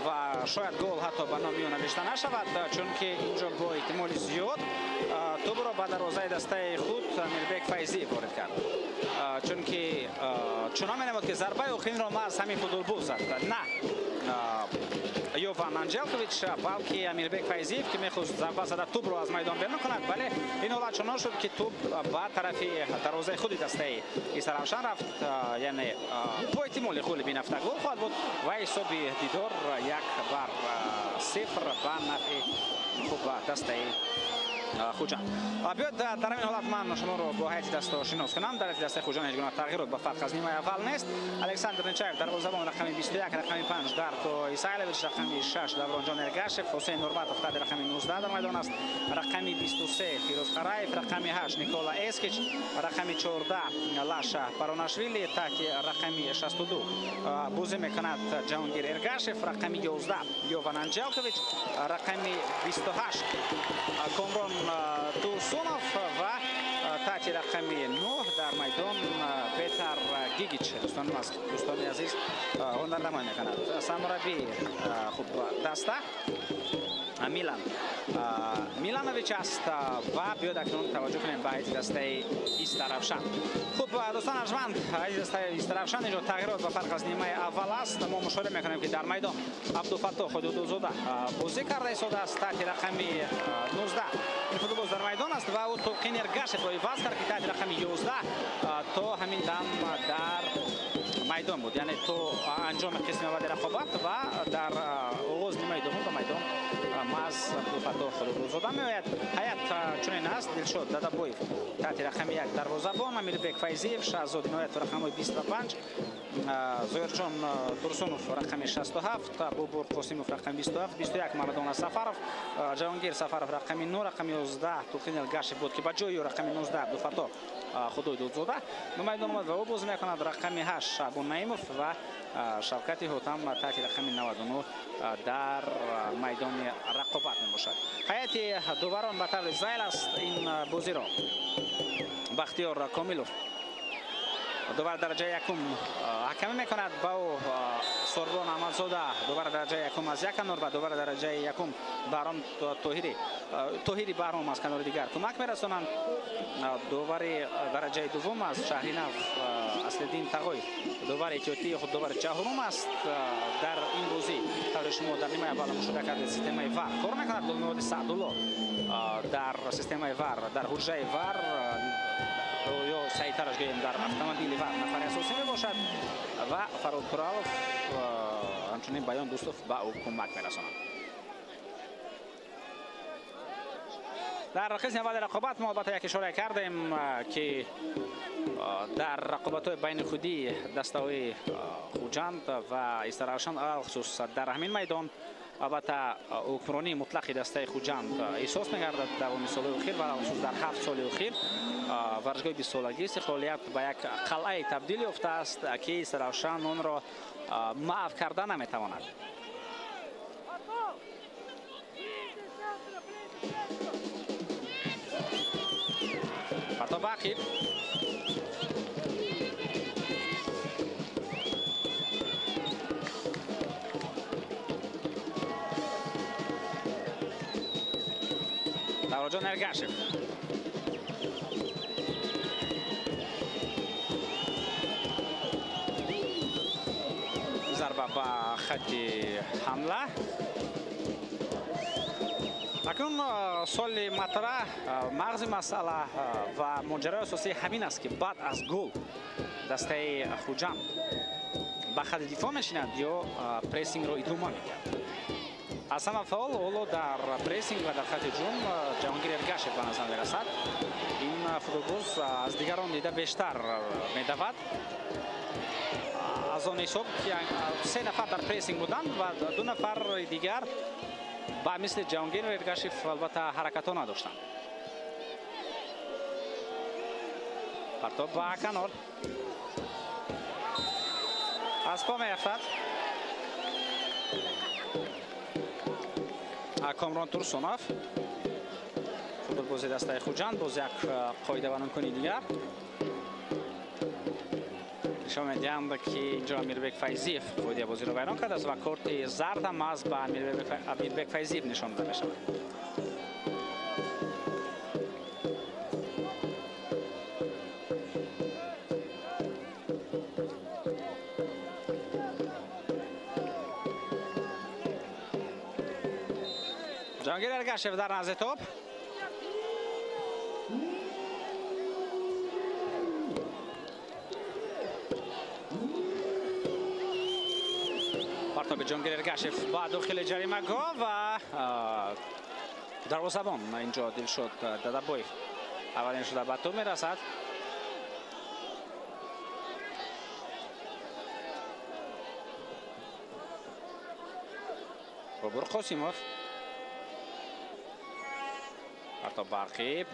ва шояд гол ҳатто ба номи ӯ навишта нашавад, чунки инҷо бо эҳтимоли зиёд тӯбро ба дарвозаи дастаи худ Амирбек Файзиев ворид кард, чунки чунон менамуд, ки зарбаи охиринро маҳз ҳамин футболбоз зад, на Йован Анҷелкович, балки Амирбек Файзиев, ки мехост зарба зада тӯбро аз майдон берун кунад. Вале ин ҳолат чунон шуд, ки тӯб ба тарафи дарвозаи худи дастаи Истаравшан рафт. Яъне бо эҳтимоли ғолиби ин ҳафта гол хоҳад буд ва ҳисоби дидор 1-0 ба нафъи хуб дастаи Хуҷанд. Биёд, дар ҳамин ҳолат ман шуморо бо ҳайати дастаҳо шинос кунам. Дар ҳайати дастаи Хуҷанд ҳеҷ гуна тағйирот ба фарқ аз нимаи аввал нест. Александр Нечаев дарвозабон, рақами 21, рақами 5 Дарко Исайлович, рақами 6 Давронҷон Эргашев, Ҳусейн Нурматов таҳти рақами 19 дар майдон аст, рақами 23 Фирӯз Қараев, рақами 8 Никола Эскич, рақами 14 Лаша Паронашвили, таҳти рақами 62 бозӣ мекунад Ҷаҳонгир Эргашев, рақами 11 Йован Анҷелкович, рақами 28 Комрон Турсунов ва таҳти рақами 9 дар майдон Петар Гигич, дӯстони азиз, ҳунарнамоӣ мекунад. Сармураббии хуб даста Милан Миланович аст. Ва биёд, акнун таваҷҷӯҳ кунем ба ҳайати дастаи Истаравшан. Хуб, дӯстон арҷманд, ҳайати дастаи Истаравшан инҷо тағйирот ба фарқ аз нимаи аввал аст. Мо мушоҳида мекунем, ки дар майдон Абдуфаттоҳ Ҳудудузода бозӣ карда истодааст таҳти рақами 19. Ин футболбоз дар майдон аст ва ӯ Толқин Эргашевро иваз кард, ки таҳти рақами 11 то ҳамин дам дар майдон буд, яъне то анҷоми қисми аввали рақобат, ва дар оғози нимаи дуввум ба майдон Маз Абдулфаттоҳ Худододзода меояд. Ҳайат чунин аст: Дилшод Дадабоев таҳти рақами 1 дарвозабон, Амирбек Файзиев, Шаҳзод Иноятов рақамҳои 25, Зоирҷон Турсунов рақами 67, Бобур Қосимов рақами 27, 21 Мардона Сафаров, Ҷаҳонгир Сафаров рақами 9, рақами 11 Тулқин Элгашев буд, ки ба ҷои ӯ рақами 19 Абдулфаттоҳ Худойдодзода ба майдон омад ва ӯ бозӣ мекунад. Рақами 8 Шаъбон Наимов ва Шавкати Ҳотам таҳти рақами 99 дар майдони рақобат мебошад. Ҳайати доварон ба таври зайл аст. Ин бозиро Бахтиёр Комилов довар дараҷаи якум ҳакамӣ мекунад, ба ӯ Сорбон Аҳмадзода довар дараҷаи якум аз як канор ва довар дараҷаи якум Баҳром Тоҳири Баҳром аз канори дигар кӯмак мерасонанд. Довари дараҷаи дуввум аз шаҳри Нав Аслиддин Тағоев довари эҳтиётии худ довари чаҳорум аст. Дар ин бозӣ тавре шумо дар нимаи аввал мушоҳида кардед, системаи ВАР кор мекунад. Гулмуроди Саъдулло дар системаи ВАР, дар ҳуҷраи ВАР ё саҳитараш гӯем, дар автомобили ВАР нафари асосӣ мебошад ва Фаррух Туралов, ҳамчунин Баён Дӯстов ба ӯ кӯмак мерасонанд. Дар қисми аввали рақобат мо албатта як ишора кардем, ки дар рақобатҳои байни худии дастаҳои Хуҷанд ва Истаравшан, алалхусус дар ҳамин майдон, албатта ҳукмронии мутлақи дастаи Хуҷанд эҳсос мегардад. Давоми солҳои охир ва алалхусус дар 7 соли охир варзишгоҳи бистсолагии истиқлолият ба як қалъае табдил ёфтааст, ки Истаравшан онро маъф карда наметавонад. Партоб ақиб. Давроҷон Эргашев. Зарба ба хати ҳамла. Акнун соли матраҳ, мағзи масъала ва моҷарои асосӣ ҳамин аст, ки баъд аз гол дастаи Хуҷанд ба хати дифоъ мешинад ё прессингро идома медиҳад. Аз ҳама фаъол ҳоло дар прессинг ва дар хати ҳуҷум Ҷаҳонгир Эргашев ба назар мерасад. Ин футболбоз аз дигарон дида бештар медавад. Аз он ҳисоб ки 3 нафар дар прессинг буданд ва 2 нафари дигар ба мисли Ҷаҳонгир Эргашев албатта ҳаракатҳо надоштанд. Партоб ба канор. Аз по меафтад. Комрон Турсунов футболбози дастаи Хуҷанд боз як қоидавайронкуни дигар нишон медиҳанд, ки инҷо Амирбек Файзиев қоидаи бозиро вайрон кардааст ва корти зард ҳам аз ба Амирбек Файзиев нишон дода мешавад. Ҷаҳонгир Эргашев дар назди топ. Партоби Ҷаҳонгир Эргашев ба дохили ҷаримагоҳ ва дарвозабон инҷо Дилшод Дадабоев аввалин шуда ба топ мерасад. Бобур Қосимов. Партоб ба ақиб.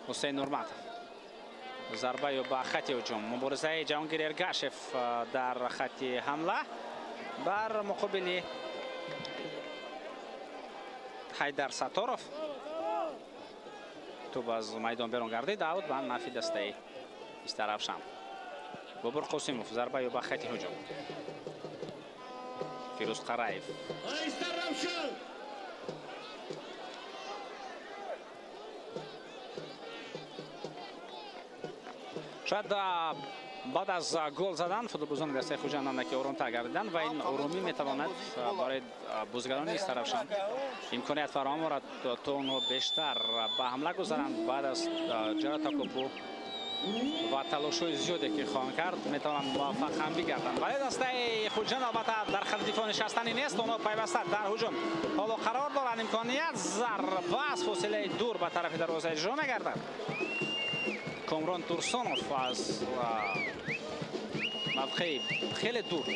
Ҳусейн Нурматов. Зарба ё ба хати ҳуҷум. Муборизаи Ҷаҳонгир Эргашев дар хати ҳамла бар муқобили Ҳайдар Сатторов. Тӯб аз майдон берун гардид, аут ба нафи дастаи Истаравшан. Бобур Қосимов зарба ё ба хати ҳуҷум. Фирӯз Қараев. Шояд баъд аз гол задан футболбозони дастаи Хуҷанд андаке оромтар гардиданд ва ин оромӣ метавонад барои бозигарони Истаравшан имконият фароҳам орад, то онҳо бештар ба ҳамла гузаранд. Баъд аз ҷаратакобу Ва талошҳои зиёде ки хоҳанд кард, метавонанд муваффақ ҳам бигарданд. Вале дастаи Хуҷанд албатта дар хати дифоъ нишастанӣ нест, онҳо пайваста дар ҳуҷум ҳоло қарор доранд. Имконият, зарба аз фосилаи дур ба тарафи дарвоза иҷро мегардад. Комрон Турсонов аз мавқеи хеле дур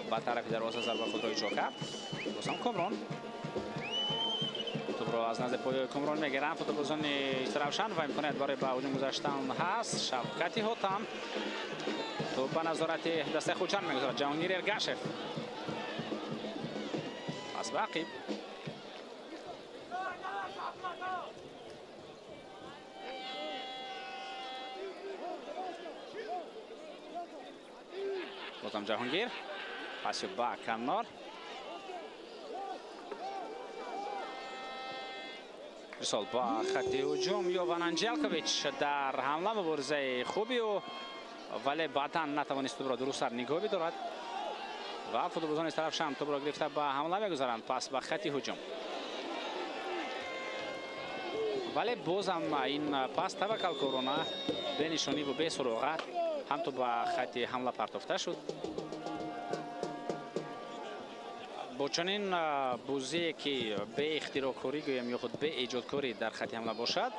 ба тарафи дарвоза зарба худро иҷро кард. Бозам Комрон тӯбро аз назди поёи Комрон мегиранд футболбозони Истаравшан ва имконият барои ба ҳуҷум гузаштан ҳаст. Шавкати Ҳотам тӯб ба назорати дастаи Хуҷанд мегузорад. Ҷаҳонгир Эргашев пас ба ақиб. Бозам Ҷаҳонгир паси ба канор. Ирсол ба хати ҳуҷум. Йован Анҷелкович дар ҳамла муборизаи хуби ӯ, вале баъдан натавонист тӯбро дурусттар нигоҳ бидорад ва футболбозони Истаравшан тӯбро гирифта ба ҳамла мегузаранд. Пас ба хати ҳуҷум, вале бозам ин пас таваккалкорона, бенишониву бесуроға ҳам тӯб ба хати ҳамла партофта шуд. Бо чунин бозие ки беихтироъкорӣ гӯем ё худ беэҷодкорӣ дар хати ҳамла бошад,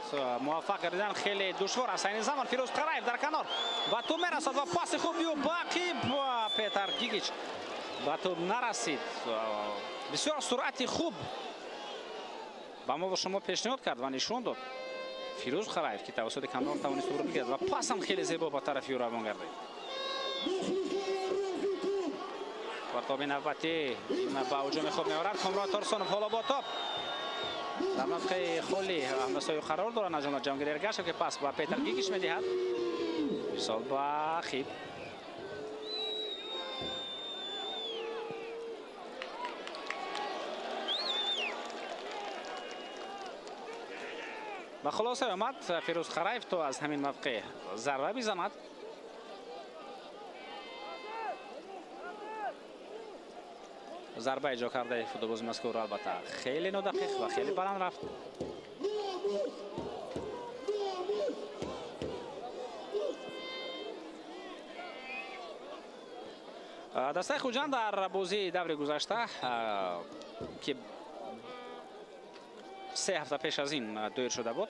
муваффақ гардидан хеле душвор аст. Айни замон Фирӯз Қараев дар канор ба тӯб мерасад ва паси хуби ӯ ба ақиб. Петар Гигич ба тӯб нарасид. Бисёр суръати хуб ба мо ва шумо пешниҳод кард ва нишон дод Фирӯз Қараев, ки тавассути канор тавонист тӯбро бигирад ва пасам хеле зебо ба тарафи ӯ равон гардид. Тоби навбатӣ ба ҳуҷуми хуб меорад Комрон Турсонов. Ҳоло бо тоб дар мавқеи холи ҳамдастҳои ӯ қарор доранд, аз ҷумла Ҷаҳонгир Эргашев, ки пас ба Петар Гигич медиҳад. Ирсол ба ақиб. Ба хулоса омад Фирӯз Қараев то аз ҳамин мавқеъ зарба бизанад. Зарба иҷро кардаи футболбози мазкур албатта хеле нодақиқ ва хеле баланд рафт. Дастаи Хуҷанд дар бозии даври гузашта, ки 3 ҳафта пеш аз ин доир шуда буд,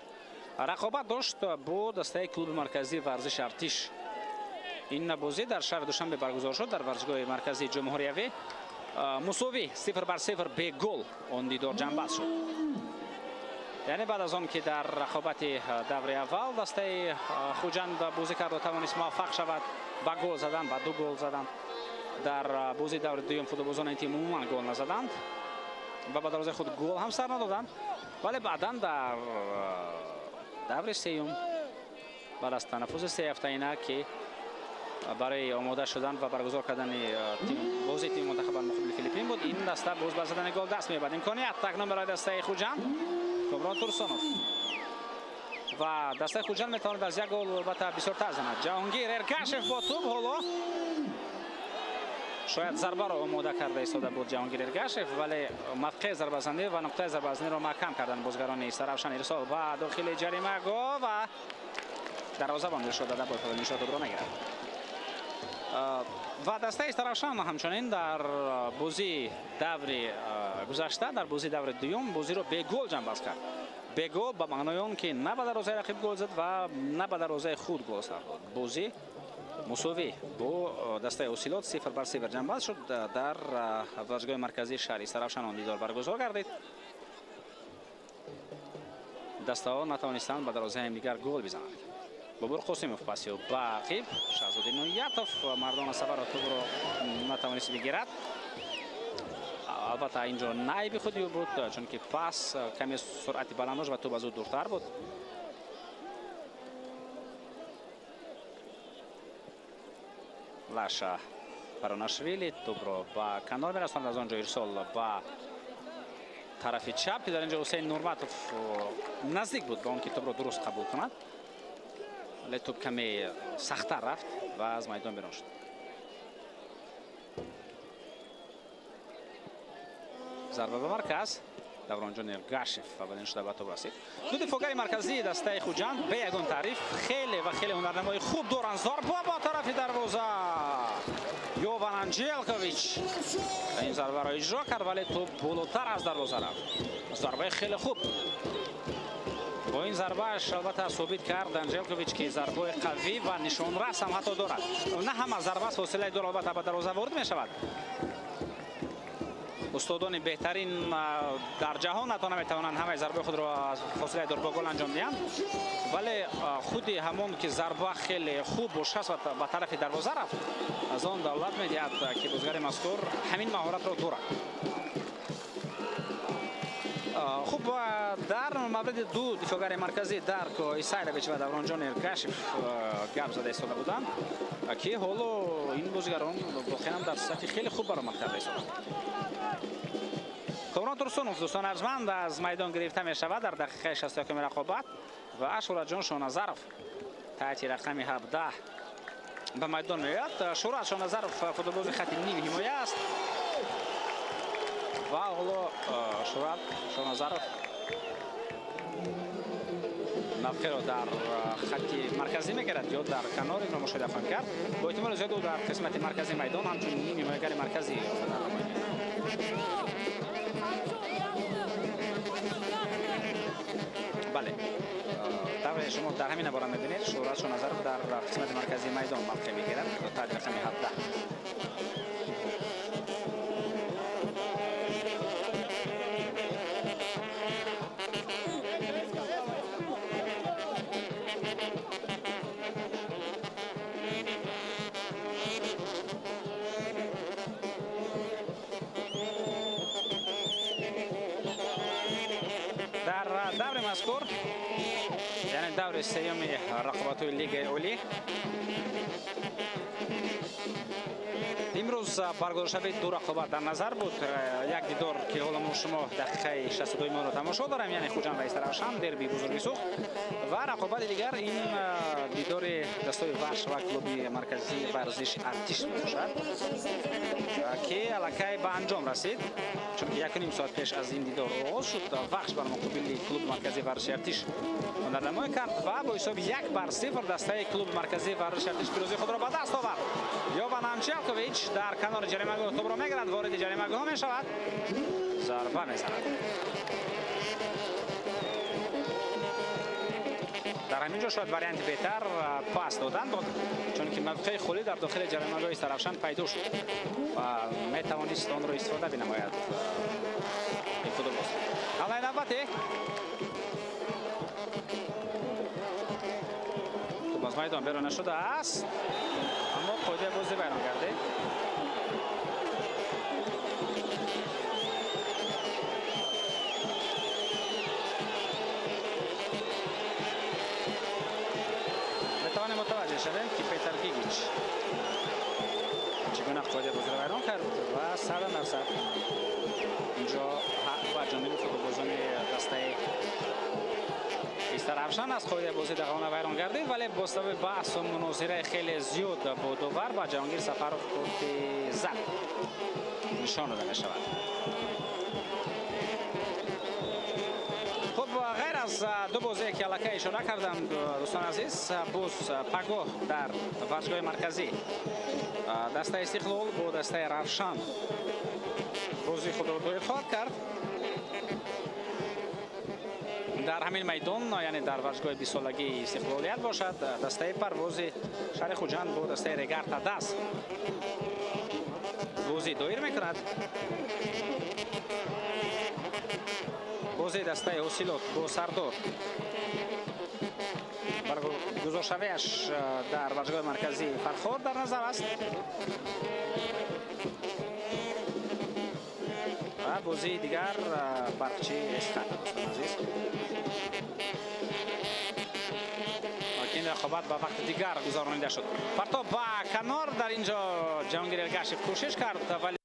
рақобат дошт бо дастаи клуби марказии варзиши Артиш. Ин бозӣ дар шаҳри Душанбе баргузор шуд, дар варзишгоҳи марказии ҷумҳуриявӣ. Мусовӣ 0-0 бегол он дидор ҷамъбаст шуд. Яъне баъд аз он ки дар рақобати даври аввал дастаи Хуҷанд бозӣ кард ва тавонист муваффақ шавад ба гол задан, ба 2 гол задан, дар бозии даври дуюм футболбозони ин тим умуман гол назаданд ва ба дарвозаи худ гол ҳам сар надоданд. Вале баъдан дар даври сеюм баъд аз танаффуси сеҳафтаина, ки барои омода шудан ва баргузор кардани бозии тими мунтахаб бар муқобили Филиппин буд, ин даста боз ба задани гол даст меёбад. Имконият акнун барои дастаи Хуҷанд. Комрон Турсонов ва дастаи Хуҷанд метавонад аз як гол албатта бисёртар занад. Ҷаҳонгир Эргашев бо тӯб ҳоло шояд зарбаро омода карда истода буд Ҷаҳонгир Эргашев, вале мавқеи зарбазанӣ ва нуқтаи зарбазаниро маҳкам карданд бозгарони Истаравшан. Ирсол ба дохили ҷаримагоҳ ва дарвозабон Дилшод Дадабоев нишон тӯбро мегирад. Ва дастаи Истаравшан ҳамчунин дар бозии даври гузашта, дар бозии даври дуюм бозиро бегол ҷамъбаст кард. Бегол ба маънои он ки на ба дарвозаи рақиб гол зад ва на ба дарвозаи худ гол сар дод. Бозӣ мусовӣ бо дастаи Осилот 0-0 ҷамъбаст шуд. Дар варзишгоҳи марказии шаҳри Истаравшан он дидор баргузор гардид. Дастаҳо натавонистанд ба дарвозаи ҳамдигар гол бизананд. Бобур Қосимов паси ӯ ба ақиб. Шаҳзод Иноятов мардона сафарро тӯбро натавонист бигирад. Албатта инҷо найби худи ӯ буд, чунки пас каме суръати баланд дошт ва тӯб аз ӯ дуртар буд. Лаша Паронашвили тӯбро ба канор мерасонад, аз он ҷо ирсол ба тарафи чап, ки дар инҷо Ҳусейн Нурматов наздик буд ба он ки тӯбро дуруст қабул кунад, вале тӯб каме сахттар рафт ва аз майдон берун шуд. Зарба ба марказ. Давронҷон Эргашев аввалин шуда ба топ расид. Ду дифоъгари марказии дастаи Хуҷанд бе ягон таъриф хеле ва хеле ҳунарнамои хуб доранд. Зарба ба тарафи дарвоза. Йован Анҷелкович ин зарбаро иҷро кард, вале топ болотар аз дарвоза рафт. Зарбаи хеле хуб. Бо ин зарбааш албатта собит кард Анҷелкович, ки зарбаи қавӣ ва нишонрас ҳам ҳатто дорад. На ҳама зарба аз фосилаи дур албатта ба дарвоза ворид мешавад. Устодони беҳтарин дар ҷаҳон ҳатто наметавонанд ҳамаи зарбаи худро аз фосилаи дур бо гол анҷом диҳанд, вале худи ҳамон ки зарба хеле хуб бошад ва ба тарафи дарвоза рафт, аз он давлат медиҳад, ки бозигари мазкур ҳамин маҳоратро дорад. Хуб, дар мавриди ду дифоъгари марказӣ Дарко Исайлович ва Давронҷон Эргашев гап зада истода буданд, ки ҳоло ин бозигарон воқеан дар сатҳи хеле хуб баромад карда истоданд. Комрон Турсунов, дӯстони арҷманд, аз майдон гирифта мешавад дар дақиқаи 61 рақобат ва Шӯҳратҷон Шоназаров таҳти рақами 17 ба майдон меояд. Шӯҳрат Шоназаров футболбози хати ним ҳимоя аст ва ҳоло Шӯҳрат Шоназаров мавқеъро дар хати марказӣ мегирад ё дар канор, инро мушоҳида хоҳем кард. Бо эҳтимоли зиёд ӯ дар қисмати марказии майдон ҳамчун ним ҳимоягари марказӣ. Бале, тавре шумо дар ҳамин абора мебинед, Шӯҳрат Шоназаров дар қисмати марказии майдон мавқеъ мегирад таҳти рақами 17. Дар даври мазкур, яъне даври сеюми рақобатҳои Лигаи Олӣ, имрӯз баргузоршавии ду рақобат дар назар буд. Як дидор, ки ҳоло мо шумо дақиқаи 62 моро тамошо дорем, яъне Хуҷанд ва Истаравшан, дерби бузурги Суғд, ва рақобати дигар ин дидори дастаи Вахш ва клуби марказии варзиши Артиш мебошад, ки аллакай ба анҷом расид, чунки 1,5 соат пеш аз ин дидор оғоз шуд. Вахш бар муқобили клуби марказии варзиши Артиш ҳунарнамоӣ кард ва бо ҳисоби 1-0 дастаи клуби марказии варзиши Артиш пирӯзии худро ба даст овард. Йован Анҷелкович дар канори ҷаримагоҳ топро мегирад, вориди ҷаримагоҳ мешавад, зарба мезанад. Дар ҳамин ҷо шояд варианти беҳтар пас додан буд, чунки мавқеи холӣ дар дохили ҷаримагоҳи Истаравшан пайдо шуд ва метавонист онро истифода бинамояд ин футболбоз. Ҳамлаи навбатӣ туп аз майдон берун нашудааст, аммо қоидаи бозӣ вайрон гардид. Метавонем мутаваҷҷеҳ шавем, ки Петар Гигич чӣ гуна қоидаи бозиро вайрон кард ва 100% инҷо ҳақ ба ҷониби футболбозони дастаи Истаравшан аз қоидаи бозӣ дағона вайрон гардид, вале бо сабаби баҳсу мунозираи хеле зиёд бо довар ба Ҷаҳонгир Сафаров корти зард нишон дода мешавад. Хуб, ғайр аз ду бозие, ки аллакай ишора кардам, дӯстони азиз, боз пагоҳ дар варзишгоҳи марказӣ дастаи Истиқлол бо дастаи Равшан бозии худро доир хоҳад кард. Дар ҳамин майдон, яъне дар варзишгоҳи 20-солагии Истиқлолият бошад, дастаи Парвози шаҳри Хуҷанд бо дастаи Регар Тадас бозӣ доир мекунад. Бозии дастаи Ҳосилот бо Сардор баргузоршавиаш дар варзишгоҳи марказии Фархор дар назар аст ва бозии дигар Барқчи Эсхата, дӯстони азиз. Ин рақобат ба вақти дигар гузаронида шуд. Партоб ба канор, дар ин ҷо Ҷаҳонгир Эргашев кӯшиш кард, вале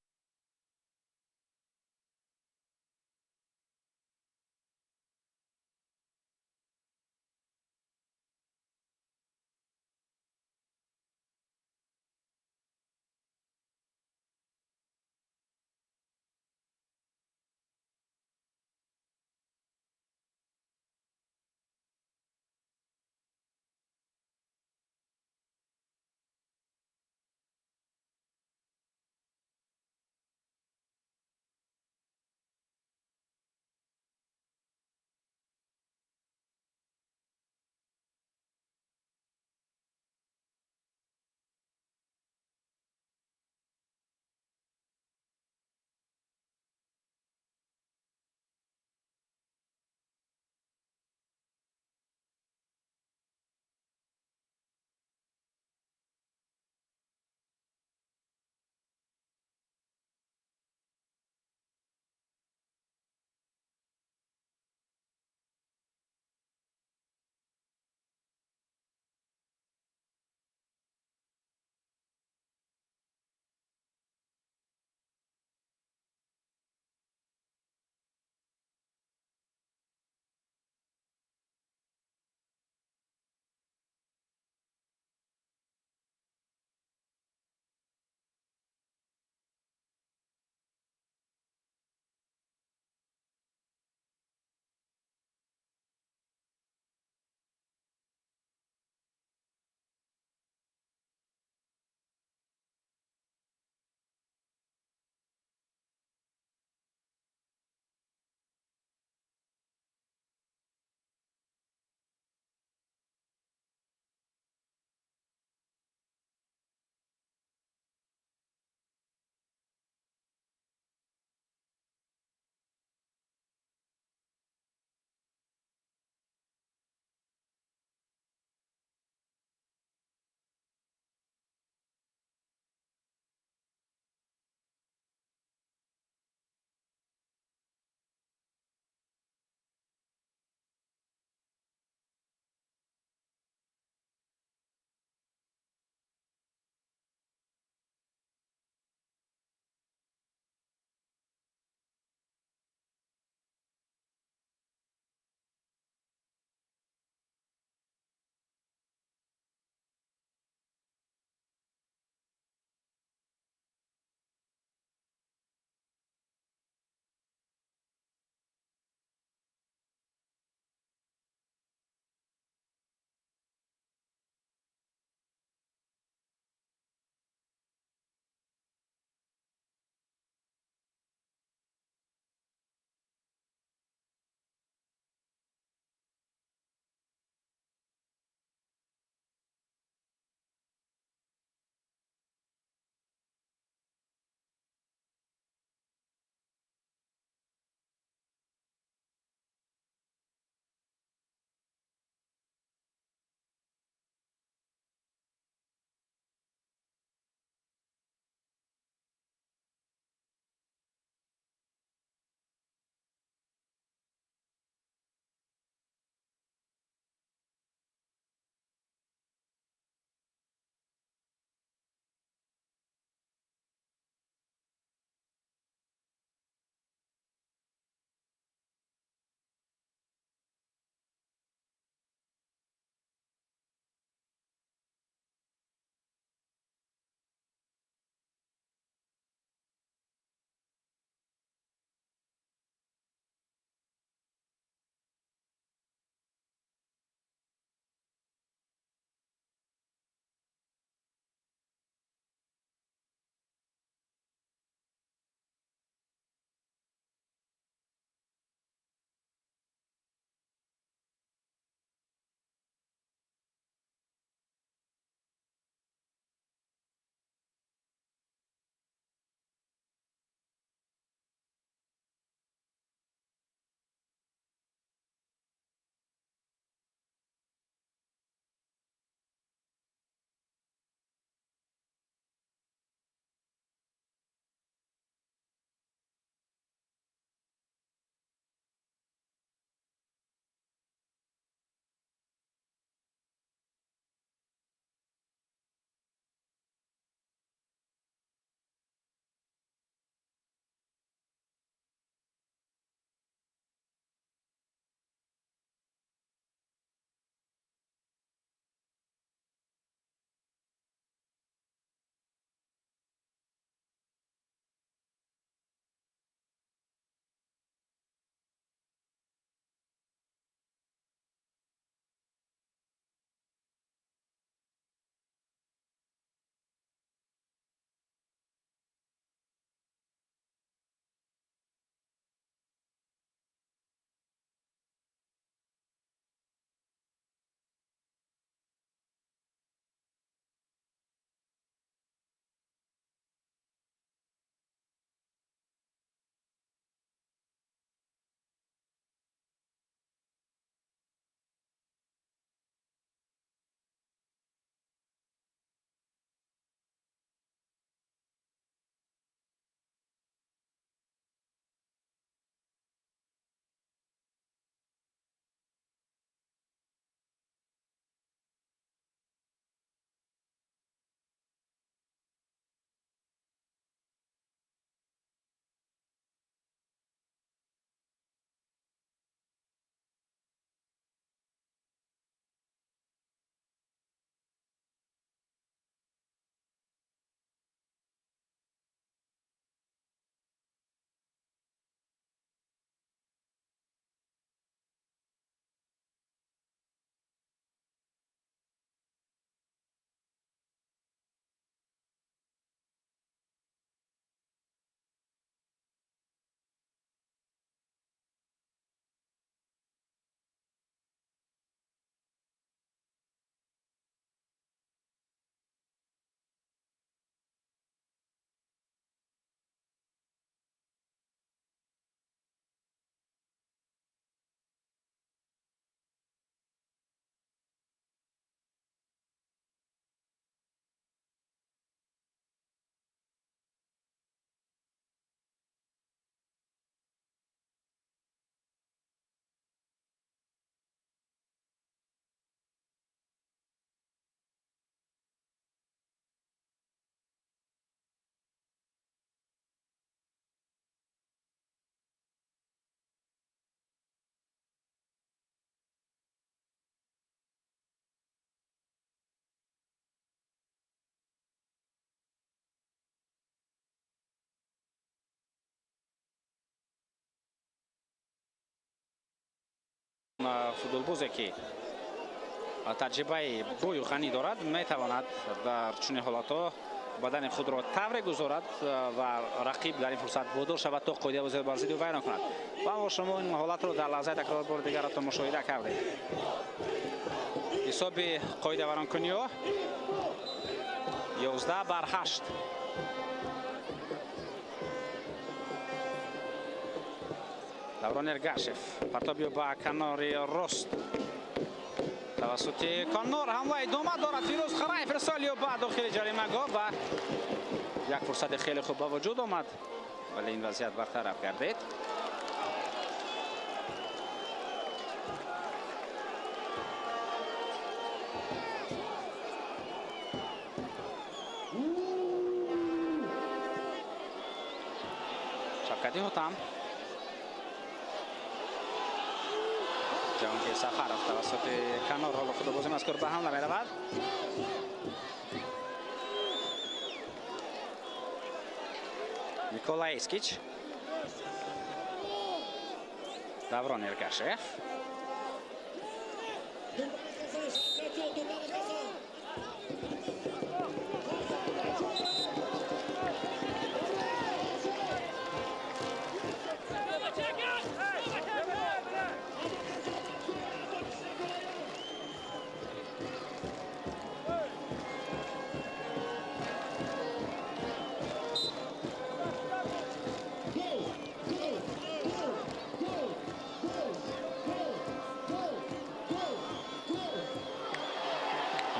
Футболбозе ки таҷрибаи бою ғанӣ дорад, метавонад дар чунин ҳолатҳо бадани худро тавре гузорад ва рақиб дар ин фурсат водор шавад то қоидаи бозиро бар зидди ӯ вайрон кунад. Ва мо шумо ин ҳолатро дар лаҳзаи такрор бори дигарро мушоҳида кардед. Ҳисоби қоидавайронкуниҳо 11-8. Даврон Эргашев партобиё ба канори рост тавассути канор ҳамла идома дорад. Фирӯз Хараев ирсолиё ба дохили ҷаримагоҳ ва як фурсати хеле хуб ба вуҷуд омад, вале ин вазъият бартараф гардид. Шавкати Ҳотам, Ҷаҳонгир Сафаров тавассути канор ҳоло худобози мазкур ба ҳамла меравад. Никола Эскич, Даврон Эргашев,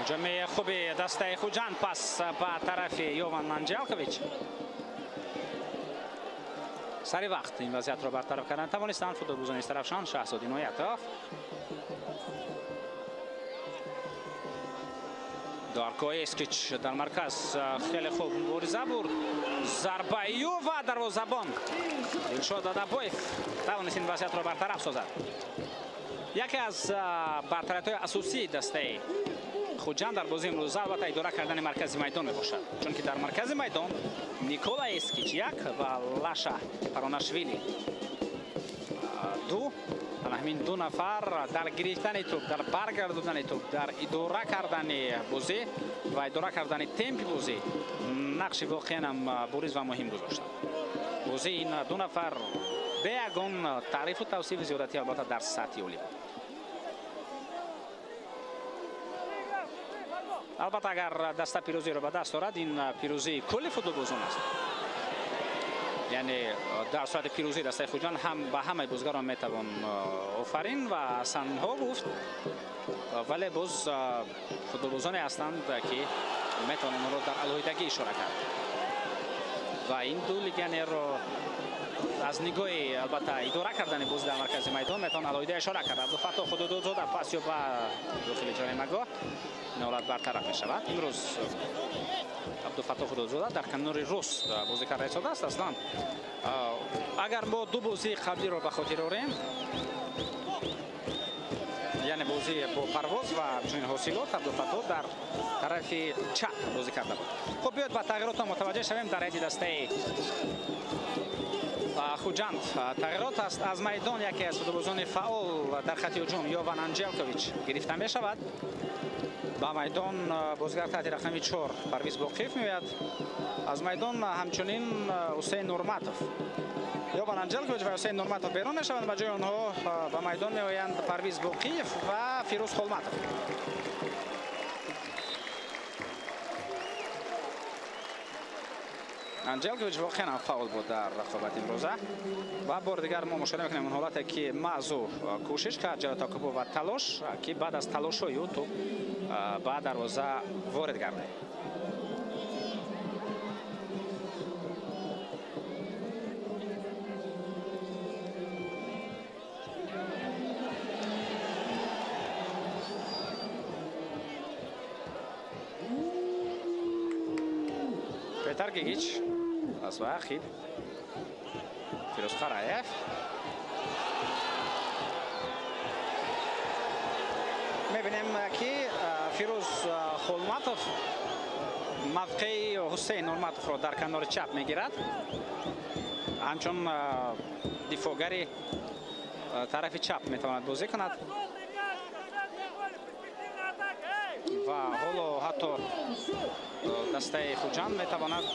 ҳуҷуми хуби дастаи Хуҷанд, пас ба тарафи Йован Анҷелкович. Сари вақт ин вазъиятро бартараф кардан тавонистанд футболбозони Истаравшан. Шаҳзод Иноятов, Дарко Эскич дар марказ хеле хуб мубориза бурд. Зарбаи ӯ ва дарвозабон Дилшод Адабоев тавонист ин вазъиятро бартараф созад. Яке аз бартариятҳои асосии дастаи Хуҷанд дар бозии имрӯза албатта идора кардани маркази майдон мебошад, чунки дар маркази майдон Никола Эскич як ва Лаша Паронашвили ду. Ҳамин ду нафар дар гирифтани тӯб, дар баргардондани тӯб, дар идора кардани бозӣ ва идора кардани темпи бозӣ нақши воқеан ҳам бориз ва муҳим гузоштанд. Бозии ин ду нафар бе ягон таърифу тавсифи зиёдатӣ албатта дар сатҳи олӣ буд. Албатта агар даста пирӯзиро ба даст орад, ин пирӯзии кулли футболбозон аст. Яъне дар сурати пирӯзии дастаи Хуҷанд ҳам ба ҳамаи бозигарон метавон офарин ва ҳасанҳо гуфт, вале боз футболбозоне ҳастанд ки метавон онҳоро дар алоҳидагӣ ишора кард ва ин ду легионерро аз нигоҳи албатта идора кардани бозӣ дар маркази майдон метавон алоҳида ишора кард. Абдуфаттоҳ Худододзода пас ё ба дохили ҷаримагоҳ, ин ҳолат бартараф мешавад. Имрӯз Абдуфаттоҳ Худододзода дар канори рост бозӣ карда истодааст. Аслан агар мо ду бозии қаблиро ба хотир орем, яъне бозӣ бо Парвоз ва чунин Ҳосилот, Абдуфаттоҳ дар тарафи чап бозӣ карда буд. Хуб, биёед ба тағйиротҳо мутаваҷҷеҳ шавем. Дар ҳайати дастаи Хуҷанд тағйирот аст. Аз майдон яке аз футболбозони фаъол дар хати ҳуҷум Йован Анҷелкович гирифта мешавад. Ба майдон бозигар таҳти рақами 4 Парвиз Боқиев меояд. Аз майдон ҳамчунин Ҳусейн Нурматов. Йован Анҷелкович ва Ҳусейн Нурматов берун мешаванд, ба ҷои онҳо ба майдон меоянд Парвиз Боқиев ва Фирӯз Холматов. Анҷелкович воқеан ҳам фаъол буд дар рақобати имрӯза ва бори дигар мо мушоҳида мекунем он ҳолате ки маъз ӯ кӯшиш кард, Ҷалол Токупов ва талош, ки баъд аз талошҳои ӯ тӯб ба дарвоза ворид гардид. Петар Гигич аз вақиб, Фирӯз Хараев, мебинем ки Фирӯз Холматов мавқеи Ҳусейн Нурматовро дар канори чап мегирад, ҳамчун дифоъгари Тарафи чап метавонад бозӣ кунад ва ҳоло ҳатто дастаи Хуҷанд метавонад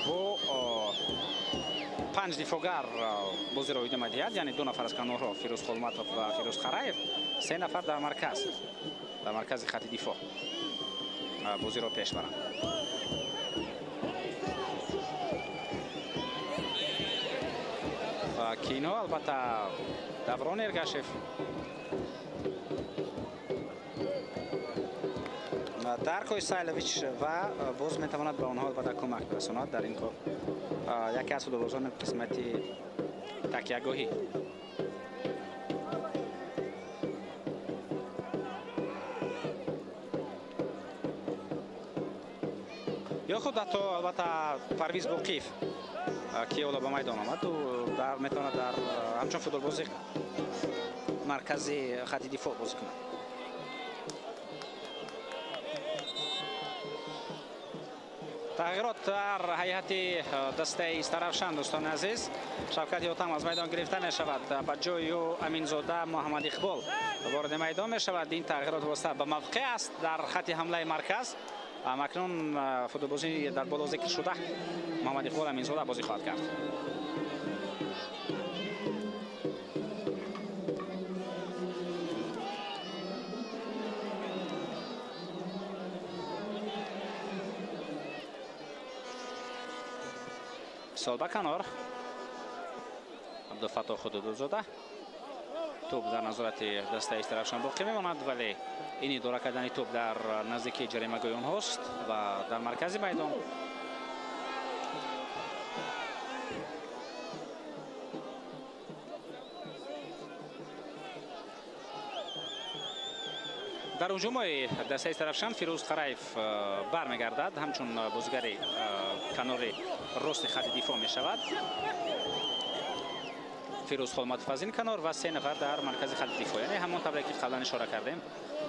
бо 5 дифоъгар бозиро идома диҳад, яъне 2 нафар аз канорҳо Фирӯз Холматов ва Фирӯз Қараев, 3 нафар дар марказ, дар маркази хати дифоъ бозиро пеш баранд. Ки инҳо албатта Даврон Эргашев, Дарко Исайлович ва боз метавонад ба онҳо албатта кӯмак расонад дар ин кор яке аз футболбозони қисмати такягоҳӣ. Ё худ ҳатто албатта Парвиз Боқиев, ки ҳоло ба майдон омад, ӯ метавонад дар ҳамчун футболбози маркази хати дифоъ бозӣ кунад. Тағйирот дар ҳайати дастаи Истаравшан, дӯстони азиз. Шавкат Ётам аз майдон гирифта мешавад, ба ҷои ӯ Аминзода Муҳаммад Иқбол ворид майдон мешавад. Ин тағйирот восита ба мавқеъ аст дар хати ҳамлаи марказ. Акнун футболбозӣ дар боло зикр шуда Муҳаммад Иқбол Аминзода бозӣ хоҳад кард. Сол ба канор Абдуфаттоҳ Худудузода. Тӯб дар назорати дастаи Истаравшан боқӣ мемонад, вале ин идора кардани тӯб дар наздикии ҷаримагоҳи онҳост ва дар маркази майдон. Дар ҳуҷумҳои дастаи Истаравшан Фирӯз Қараев бармегардад, ҳамчун бозигари канори рости хати дифоъ мешавад. Фирӯз Холматов аз ин канор ва 3 нафар дар маркази хати дифоъ. Яъне ҳамон тавре ки қаблан ишора кардем,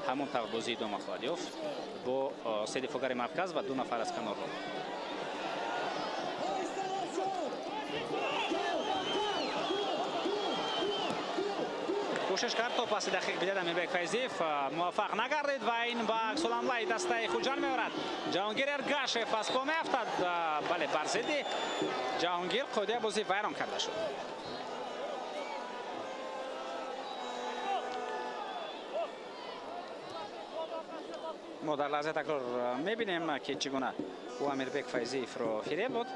ҳамон тавр бозӣ идома хоҳад ёфт бо 3 дифоъгари марказ ва 2 нафар аз канорҳо. Кӯшиш кард то паси дақиқ бидиҳад Амирбек Файзиев, муваффақ нагардид ва ин ба аксуламлаи дастаи Хуҷанд меорад. Ҷаҳонгир Эргашев аз по меафтад, бале бар зидди Ҷаҳонгир қоидаи бозӣ вайрон карда шуд. Мо дар лаҳзаи такрор мебинем, ки чӣ гуна ӯ Амирбек Файзиевро фиреб дод.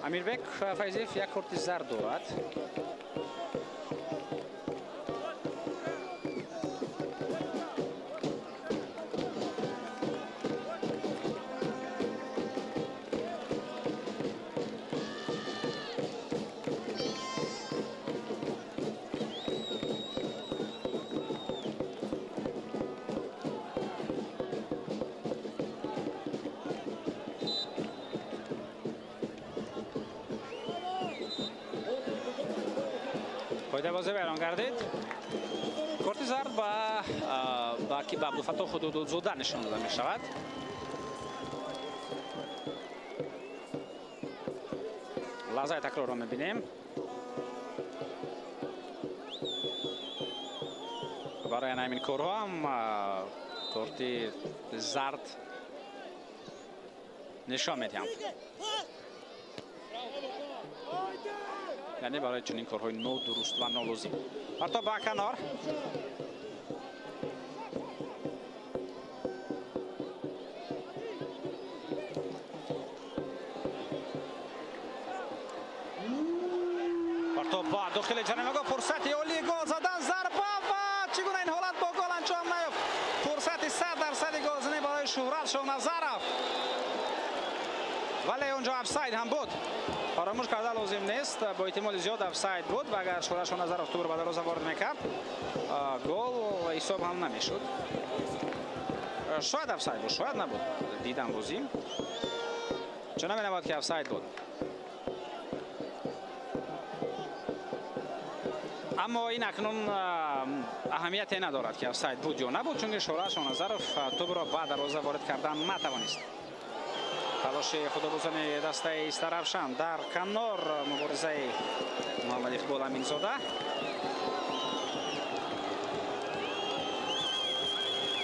Амирбек Файзиев як корти зард дорад. Қоидаи бозӣ вайрон гардид. Корти зард ба Абдуфаттоҳ Худудузода нишон дода мешавад. Лаҳзаи такрорро мебинем. Барои ҳамин корҳо ҳам корти зард нишон медиҳанд. Яъне барои чунин корҳои нодуруст ва нолозим. Парто ба канор. Парто ба дохили ҷаримагоҳ, фурсати олии гол задан, зарба ва чӣ гуна ин ҳолат бо гол анҷом наёфт. Фурсати 100% голзанӣ барои Шӯҳрат Шоҳназаров. Вале онҷо офсайд ҳам буд. Фаромӯш карда лозим нест, бо эҳтимоли зиёд офсайд буд ва агар Шӯҳрат Шоҳназаров тӯбро ба дарвоза ворид мекард, гол ҳисоб ҳам намешуд. Шояд офсайд буд, шояд набуд. Дидам бозӣ. Чун наменамояд ки офсайд буд. Аммо ин акнун аҳамияте надорад ки офсайд буд ё набуд, чунки Шӯҳрат Шоҳназаров тӯбро ба дарвоза ворид кардан натавонист. Талоши футболбозони дастаи Истаравшан дар канор муборизаи Муҳаммад Иқбол Аминзода.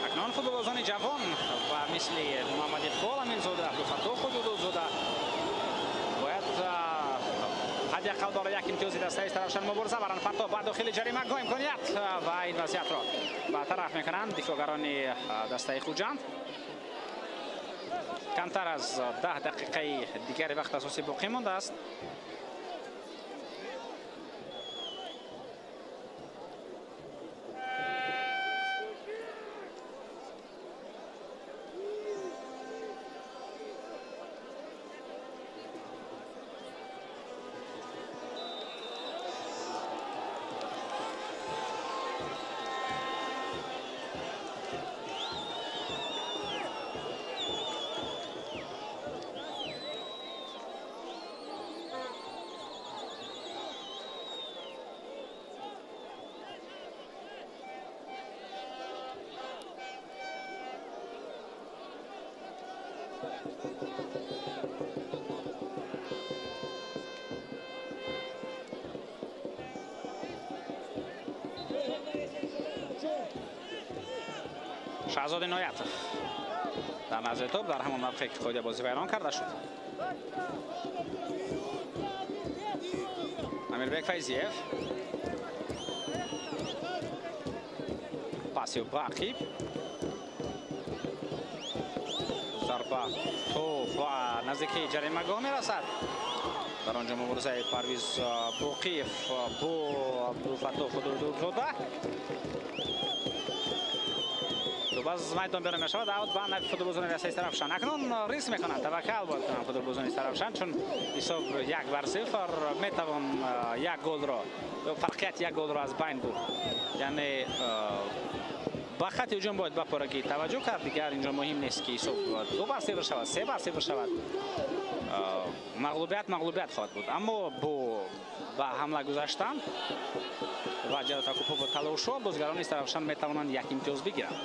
Акнун футболбозони ҷавон ва мисли Муҳаммад Иқбол Аминзода, Абдуфаттоҳ Худудудзода бояд ҳадди ақал барои як имтиёзи дастаи Истаравшан мубориза баранд. Партоб ба дохили ҷаримагоҳ, имконият ва ин вазъиятро бартараф мекунанд дифоъгарони дастаи Хуҷанд. Камтар аз 10 дақиқаи дигари вақт асосӣ боқӣ мондааст. Шаҳзод Иноятов дар назди топ дар ҳамон мавқее ки қоида бозӣ вайрон карда шуд. Амирбек Файзиев паси ба ақиб, зарба то ба наздикии ҷаримагоҳ мерасад. Дар он ҷо муборизаи Парвиз Боқиев бо Абдуфаттоҳ Худудудзода. Боз майдон берун мешавад. Аут ба нафи футболбозони дастаи Истаравшан. Акнун риск мекунанд, таваккал бояд кунанд футболбозони Истаравшан, чун ҳисоб 1-0 метавон як голро, фарқияти як голро аз байн бурд. Яъне ба хати ҳуҷум бояд ба пуррагӣ таваҷҷӯҳ кард. Дигар инҷо муҳим нест ки ҳисоб 2-0 шавад, 3-0 шавад. Мағлубият хоҳад буд. Аммо бо ба ҳамла гузаштан ва ҷалатакупо бо талошҳо бозигарони Истаравшан метавонанд як имтиёз бигиранд.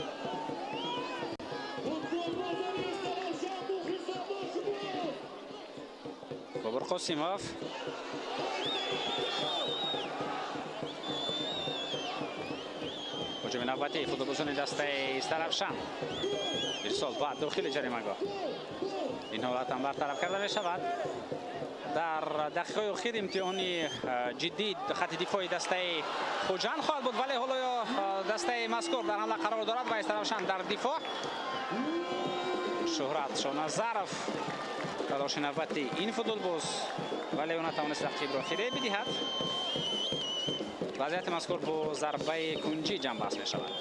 Бобур Қосимов ҳуҷуми навбатии футболбозони дастаи Истаравшан. Ирсол ба дохили ҷаримагоҳ. Ин ҳолат ҳам бартараф карда мешавад. Дар дақиқаҳои охир имтиҳони ҷиддӣ хати дифои дастаи Хуҷанд хоҳад буд, вале ҳоло дастаи мазкур дар ҳамла қарор дорад ва Истаравшан дар дифоъ. Шуҳрат Шоназаров талоши навбати ин футболбоз, вале ӯ натавонист рақибро фиреб бидиҳад. Вазъияти мазкур бо зарбаи кунҷӣ ҷамъбаст мешавад.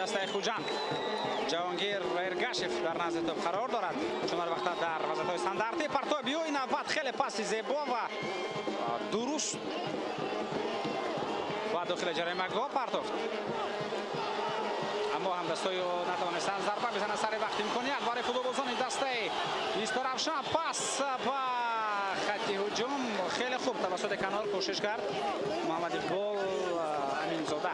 Дастаи Хуҷанд Ҷавонгир Эргашев дар назди топ қарор дорад. Чун ҳар вақта дар вазъиятҳои стандартӣ партоб ё навбат хеле паси зебо ва дуруст ба дохили ҷаримагоҳ партофт. Аммо ҳамдастои ӯ натавонистанд зарба бизананд сари вақт. Имконият барои футболбозони дастаи Истаравшан. Пас ба хати ҳуҷум хеле хуб тавассути канор кӯшиш кард Муҳаммад Иқбол Аминзода.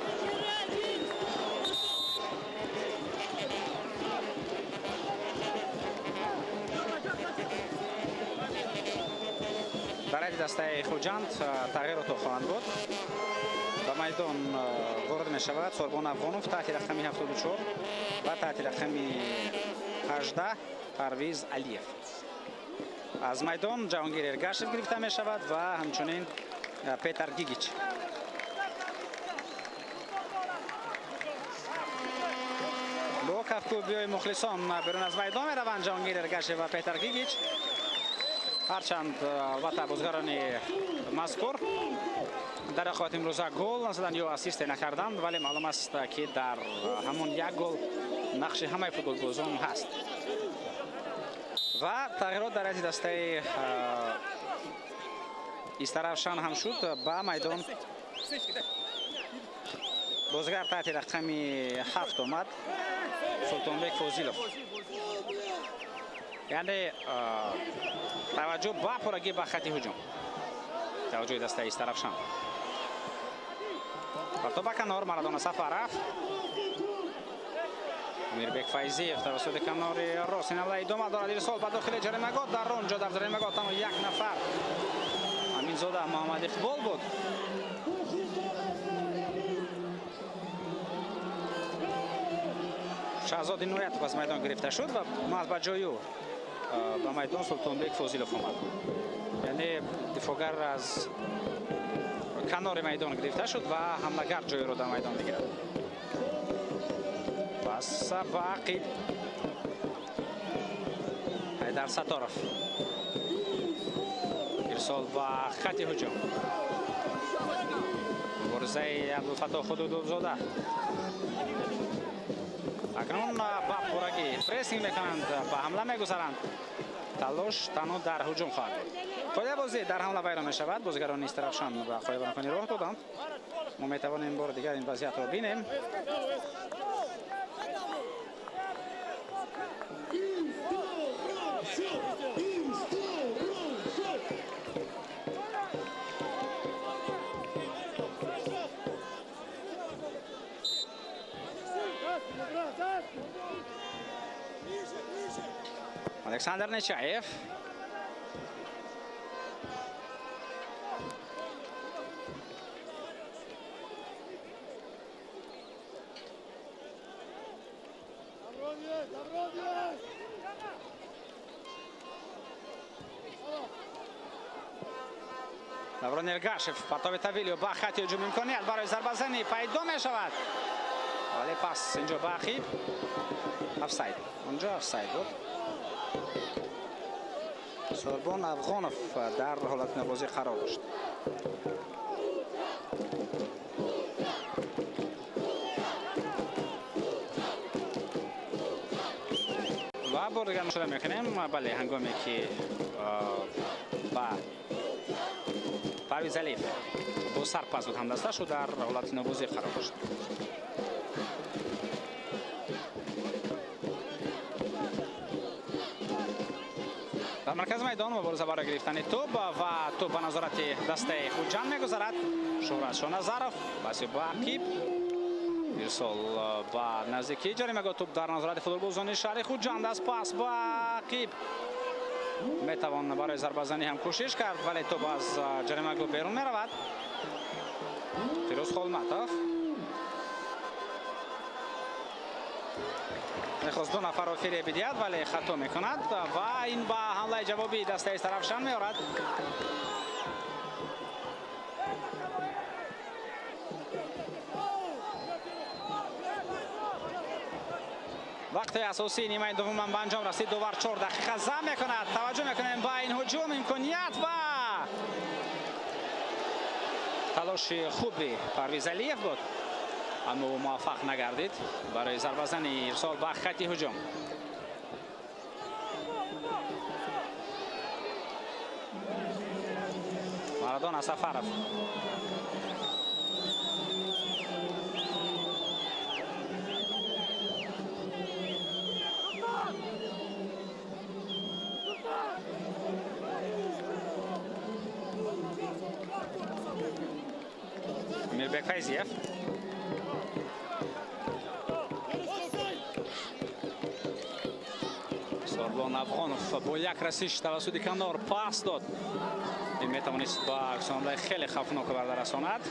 Дар ҳайати дастаи Хуҷанд тағйирото хоҳанд буд. Ба майдон ворид мешавад Сорбон Афғонов таҳти рақами 74 ва таҳти рақами 18 Парвиз Алиев. Аз майдон Ҷаҳонгир Эргашев гирифта мешавад ва ҳамчунин Петар Гигич. Бо кафкӯбиҳои мухлисон берун аз майдон мераванд Ҷаҳонгир Эргашев ва Петар Гигич. Ҳарчанд албатта бозигарони мазкур дар рақобати имрӯза гол назаданд ё ассисте накарданд, вале маълум аст ки дар ҳамон як гол нақши ҳамаи футболбозон ҳаст. Ва тағйирот дар ҳайати дастаи Истаравшан ҳам шуд. Ба майдон бозигар таҳти рақами 7 омад, Султонбек Фозилов. Яъне таваҷҷӯҳ ба пуррагӣ ба хати ҳуҷум, таваҷҷӯҳи дастаи Истаравшан. Партоб ба канор, Марадона Сафаров, Мирбек Файзиев тавассути канори рост. Ин ҳамла идома дорад. Ирсол ба дохили ҷаримагоҳ. Дар он ҷо дар ҷаримагоҳ танҳо як нафар, Аминзода Муҳаммад Иқбол буд. Шаҳзод Иноятов аз майдон гирифта шуд ва маҳз ба ҷои ӯ ба майдон Султонбек Фозилов омад. Яъне дифоъгар аз канори майдон гирифта шуд ва ҳамлагар ҷойро дар майдон мегирад. Пас ба ақиб Ҳайдар Сатторов. Ирсол ба хати ҳуҷум. Муборизаи Абдулфаттоҳ Худудовзода. Акнун ба пуррагӣ прессинг мекунанд, ба ҳамла мегузаранд. Талош танҳо дар ҳуҷум хоҳад буд. Қоидаи бозӣ дар ҳамла вайрон мешавад. Бозигарони Истаравшан ба қоидавайронкунӣ роҳ доданд. Мо метавонем бори дигар ин вазъиятро бинем. Александр Нечаев. Даврон Эргашев партоби тавилио ба хати ҳуҷум, имконият барои зарбазанӣ пайдо мешавад, вале пас инҷо ба ақиб, офсайд. Онҷо офсайд буд. Сорбон Афғонов дар ҳолати нобозӣ қарор дошт. Ва бор дигар мушоҳида мекунем, бале, ҳангоме ки ба Парвиз Алиев бо сар пас дод, ҳамдаста шуд, дар ҳолати нобозӣ қарор дошт. Дар маркази майдон мубориза барои гирифтани тӯб ва тӯб ба назорати дастаи Хуҷанд мегузарад. Шӯҳрат Шоназаров паси ба ақиб, ирсол ба наздикии ҷаримагоҳ, тӯб дар назорати футболбозони шаҳри Хуҷанд аст. Пас ба ақиб, метавон барои зарбазанӣ ҳам кӯшиш кард, вале тӯб аз ҷаримагоҳ берун меравад. Фирӯз Холматов мехост ду нафарро фиреб бидиҳад, вале хато мекунад ва ин ба ҳамлаи ҷавобии дастаи Истаравшан меорад. Вақти асосии нимаи дуввумам ба анҷом расид. Довар 4 дақиқа зам мекунад. Таваҷҷӯҳ мекунем ба ин ҳуҷум, имконият ва талоши хуби Парвиз Алиев буд, аммо ӯ муваффақ нагардид барои зарбазани ирсол ба хати ҳуҷум. Марадона Сафаров. Мирбек Файзиев. Сорбон Афғонов бо як расиш тавассути канор пас дод. Ин метавонист ба аксуламлаи хеле хавфнок оварда расонад.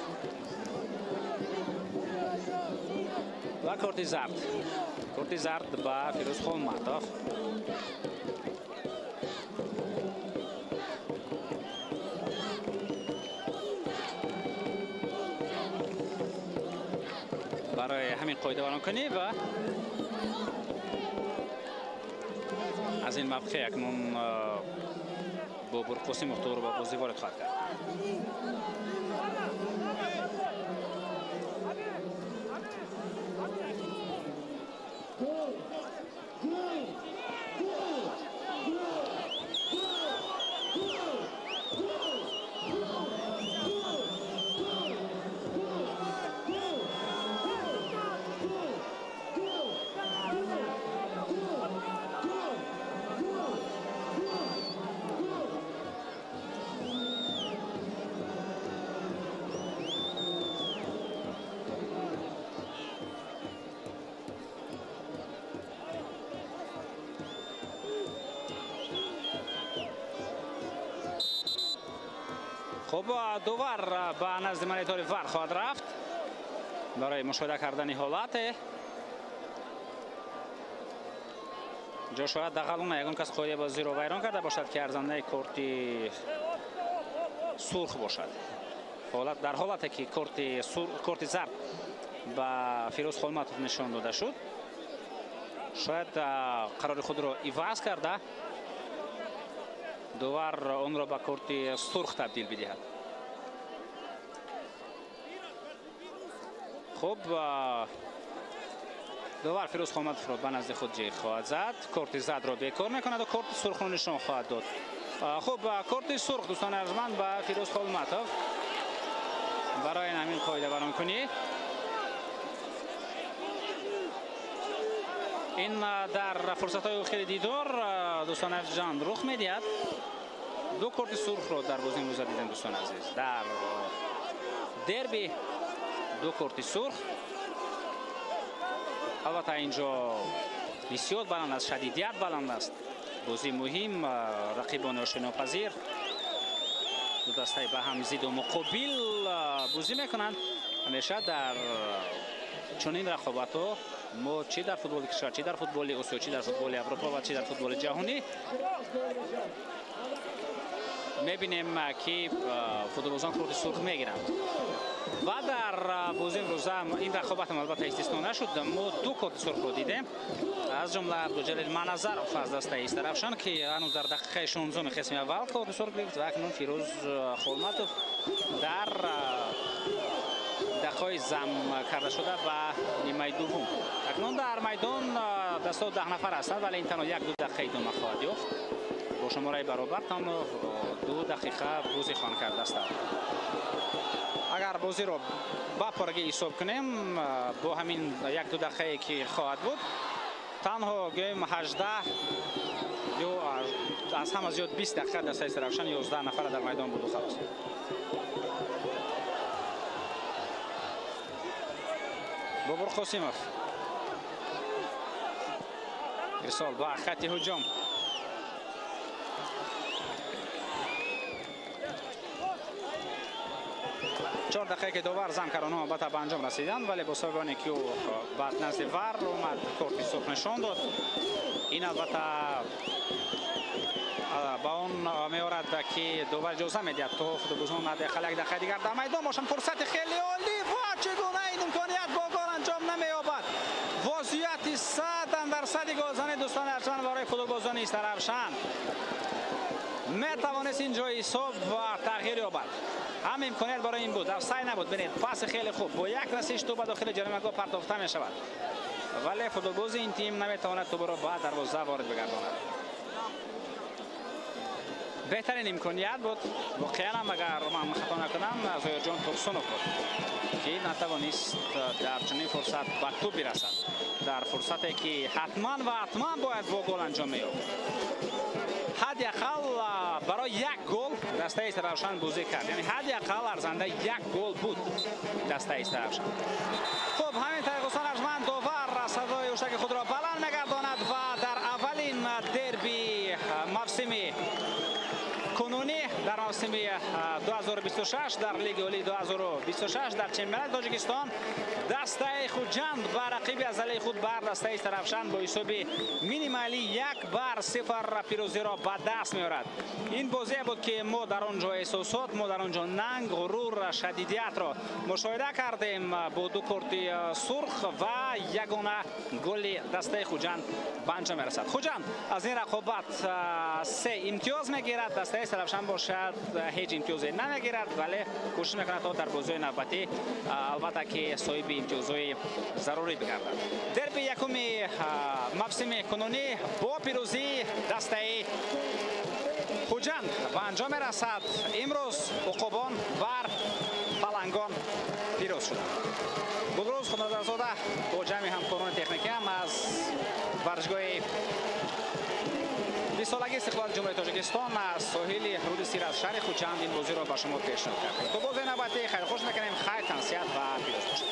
Ва корти зард. Корти зард ба Фирӯз Холматов. Барои ҳамин қоидавайронкунӣ ва аз ин мавқеъ акнун Бобур Қосимов тӯбро ба бозӣ ворид хоҳад кард. Хуб, довар ба назди монитори ВАР хоҳад рафт барои мушоҳида кардани ҳолате. Ҷо шояд дағалона ягон кас қоидаи бозиро вайрон карда бошад, ки арзандаи корти сурх бошад. Дар ҳолате ки корти зард ба Фирӯз Холматов нишон дода шуд, шояд қарори худро иваз карда довар онро ба корти сурх табдил бидиҳад. Хуб, довар Фирӯз Холматовро ба назди худ ҷеғ хоҳад зад, корти зардро бекор мекунад ва корти сурхро нишон хоҳад дод. Хуб, корти сурх, дӯстони арҷманд, ба Фирӯз Холматов барои ҳамин қоида вайронкунӣ. Ин дар фурсатҳои охири дидор, дӯстони арҷманд, рух медиҳад. Ду корти сурхро дар бозии имрӯза дидем, дӯстони азиз. Дар дерби ду корти сурх. Албатта инҷо бисёр баланд аст, шадидият баланд аст. Бозии муҳим, рақибони ошинопазир, ду дастаи ба ҳам зиду муқобил бозӣ мекунанд. Ҳамеша дар чунин рақобатҳо мо чӣ дар футболи кишвар, чӣ дар футболи Осиё, чӣ дар футболи Аврупо ва чӣ дар футболи ҷаҳонӣ мебинем, ки футболбозон корти сурх мегиранд. Ва дар бозии имрӯза ин рақобат ҳам албатта истисно нашуд. Мо ду корти сурхро дидем, аз ҷумла Абдуҷалил Маназаров аз дастаи Истаравшан, ки ҳанӯз дар дақиқаи 16 қисми аввал корти сурх гирифт ва акнун Фирӯз Холматов дар дақиқаҳои зам карда шуда ба нимаи дуввум. Акнун дар майдон дастаҳо 10 нафар ҳастанд, вале ин танҳо 1-2 дақиқа идома хоҳад ёфт. Бо шумораи баробар танҳо 2 дақиқа бозӣ хоҳанд кард дастаҳо. Агар бозиро ба пуррагӣ ҳисоб кунем, бо ҳамин 1-2 дақиқае ки хоҳад буд, танҳо гӯем 18 ё аз ҳама зиёд 20 дақиқа дастаи Истаравшан 11 нафара дар майдон буду халос. Бобур Қосимов ирсол ба хати ҳуҷум. Чор дақиқа ки довар зам кард, онҳо албатта ба анҷом расиданд, вале бо сабаби оне ки ӯ ба назди ВАР омад, корти сурх нишон дод. Ин албатта ба он меорад, ки довар иҷоза медиҳад то футболбозон ҳадди ақал 1 дақиқаи дигар дар майдон бошанд. Фурсати хеле олӣ ва чӣ гуна ин имконият бо гол анҷом намеёбад. Вазъияти 100% голзани, дӯстони арҷманд, барои футболбозони Истаравшан метавонист ин ҷои ҳисоб ва тағйир ёбад. Ҳам имконият барои ин буд, офсайд набуд. Бинед, паси хеле хуб бо як расиш тӯб ба дохили ҷаримагоҳ партофта мешавад, вале футболбози ин тим наметавонад тӯбро ба дарвоза ворид бигардонад. Беҳтарин имконият буд воқеан ҳам, агар ман хато накунам, Зоирҷон Турсунов буд, ки натавонист дар чунин фурсат ба тӯб бирасад, дар фурсате ки ҳатман ва ҳатман бояд бо гол анҷом меёфт. Ҳадди ақал барои як гол дастаи Истаравшан бозӣ кард, яъне ҳадди ақал арзандаи як гол буд дастаи Истаравшан. Хуб, ҳамин тариқ, дӯстон арҷманд, довар садои ҳушаки худро баланд мегардонад ва дар аввалин дерби мавсими кунунӣ, дар мавсими 2026 дар Лиги Олии 2026 дар чемпионати Тоҷикистон, дастаи Хуҷанд ба рақиби азалии худ бар дастаи Истаравшан бо ҳисоби минималӣ 1-0 пирӯзиро ба даст меорад. Ин бозие буд, ки мо дар он ҷо эҳсосот, мо дар он ҷо нанг, ғурур, шадидиятро мушоҳида кардем бо ду корти сурх ва ягона голи дастаи Хуҷанд ба анҷом мерасад. Хуҷанд аз ин рақобат 3 имтиёз мегирад, дастаи Истаравшан бошад ҳеҷ имтиёзе намегирад, вале кӯшиш мекунад то дар бозиҳои навбатӣ албатта ки соҳиби имтиёзҳои зарурӣ бигардад. Дерби якуми мавсими кунунӣ бо пирӯзии дастаи Хуҷанд ба анҷом мерасад. Имрӯз уқобон бар палангон пирӯз шуданд. Гулрӯз Худоназарзода бо ҷамъи ҳамкорони техникиам аз варзишгоҳи 20-солагии истиқлоли Ҷумҳурии Тоҷикистон аз соҳили руди Сир аз шаҳри Хуҷанд ин бозиро ба шумо пешниҳод кардем. То бозии навбатӣ хайрхуш мекунем. Хайр, тансиҳат ва пирӯз бошед.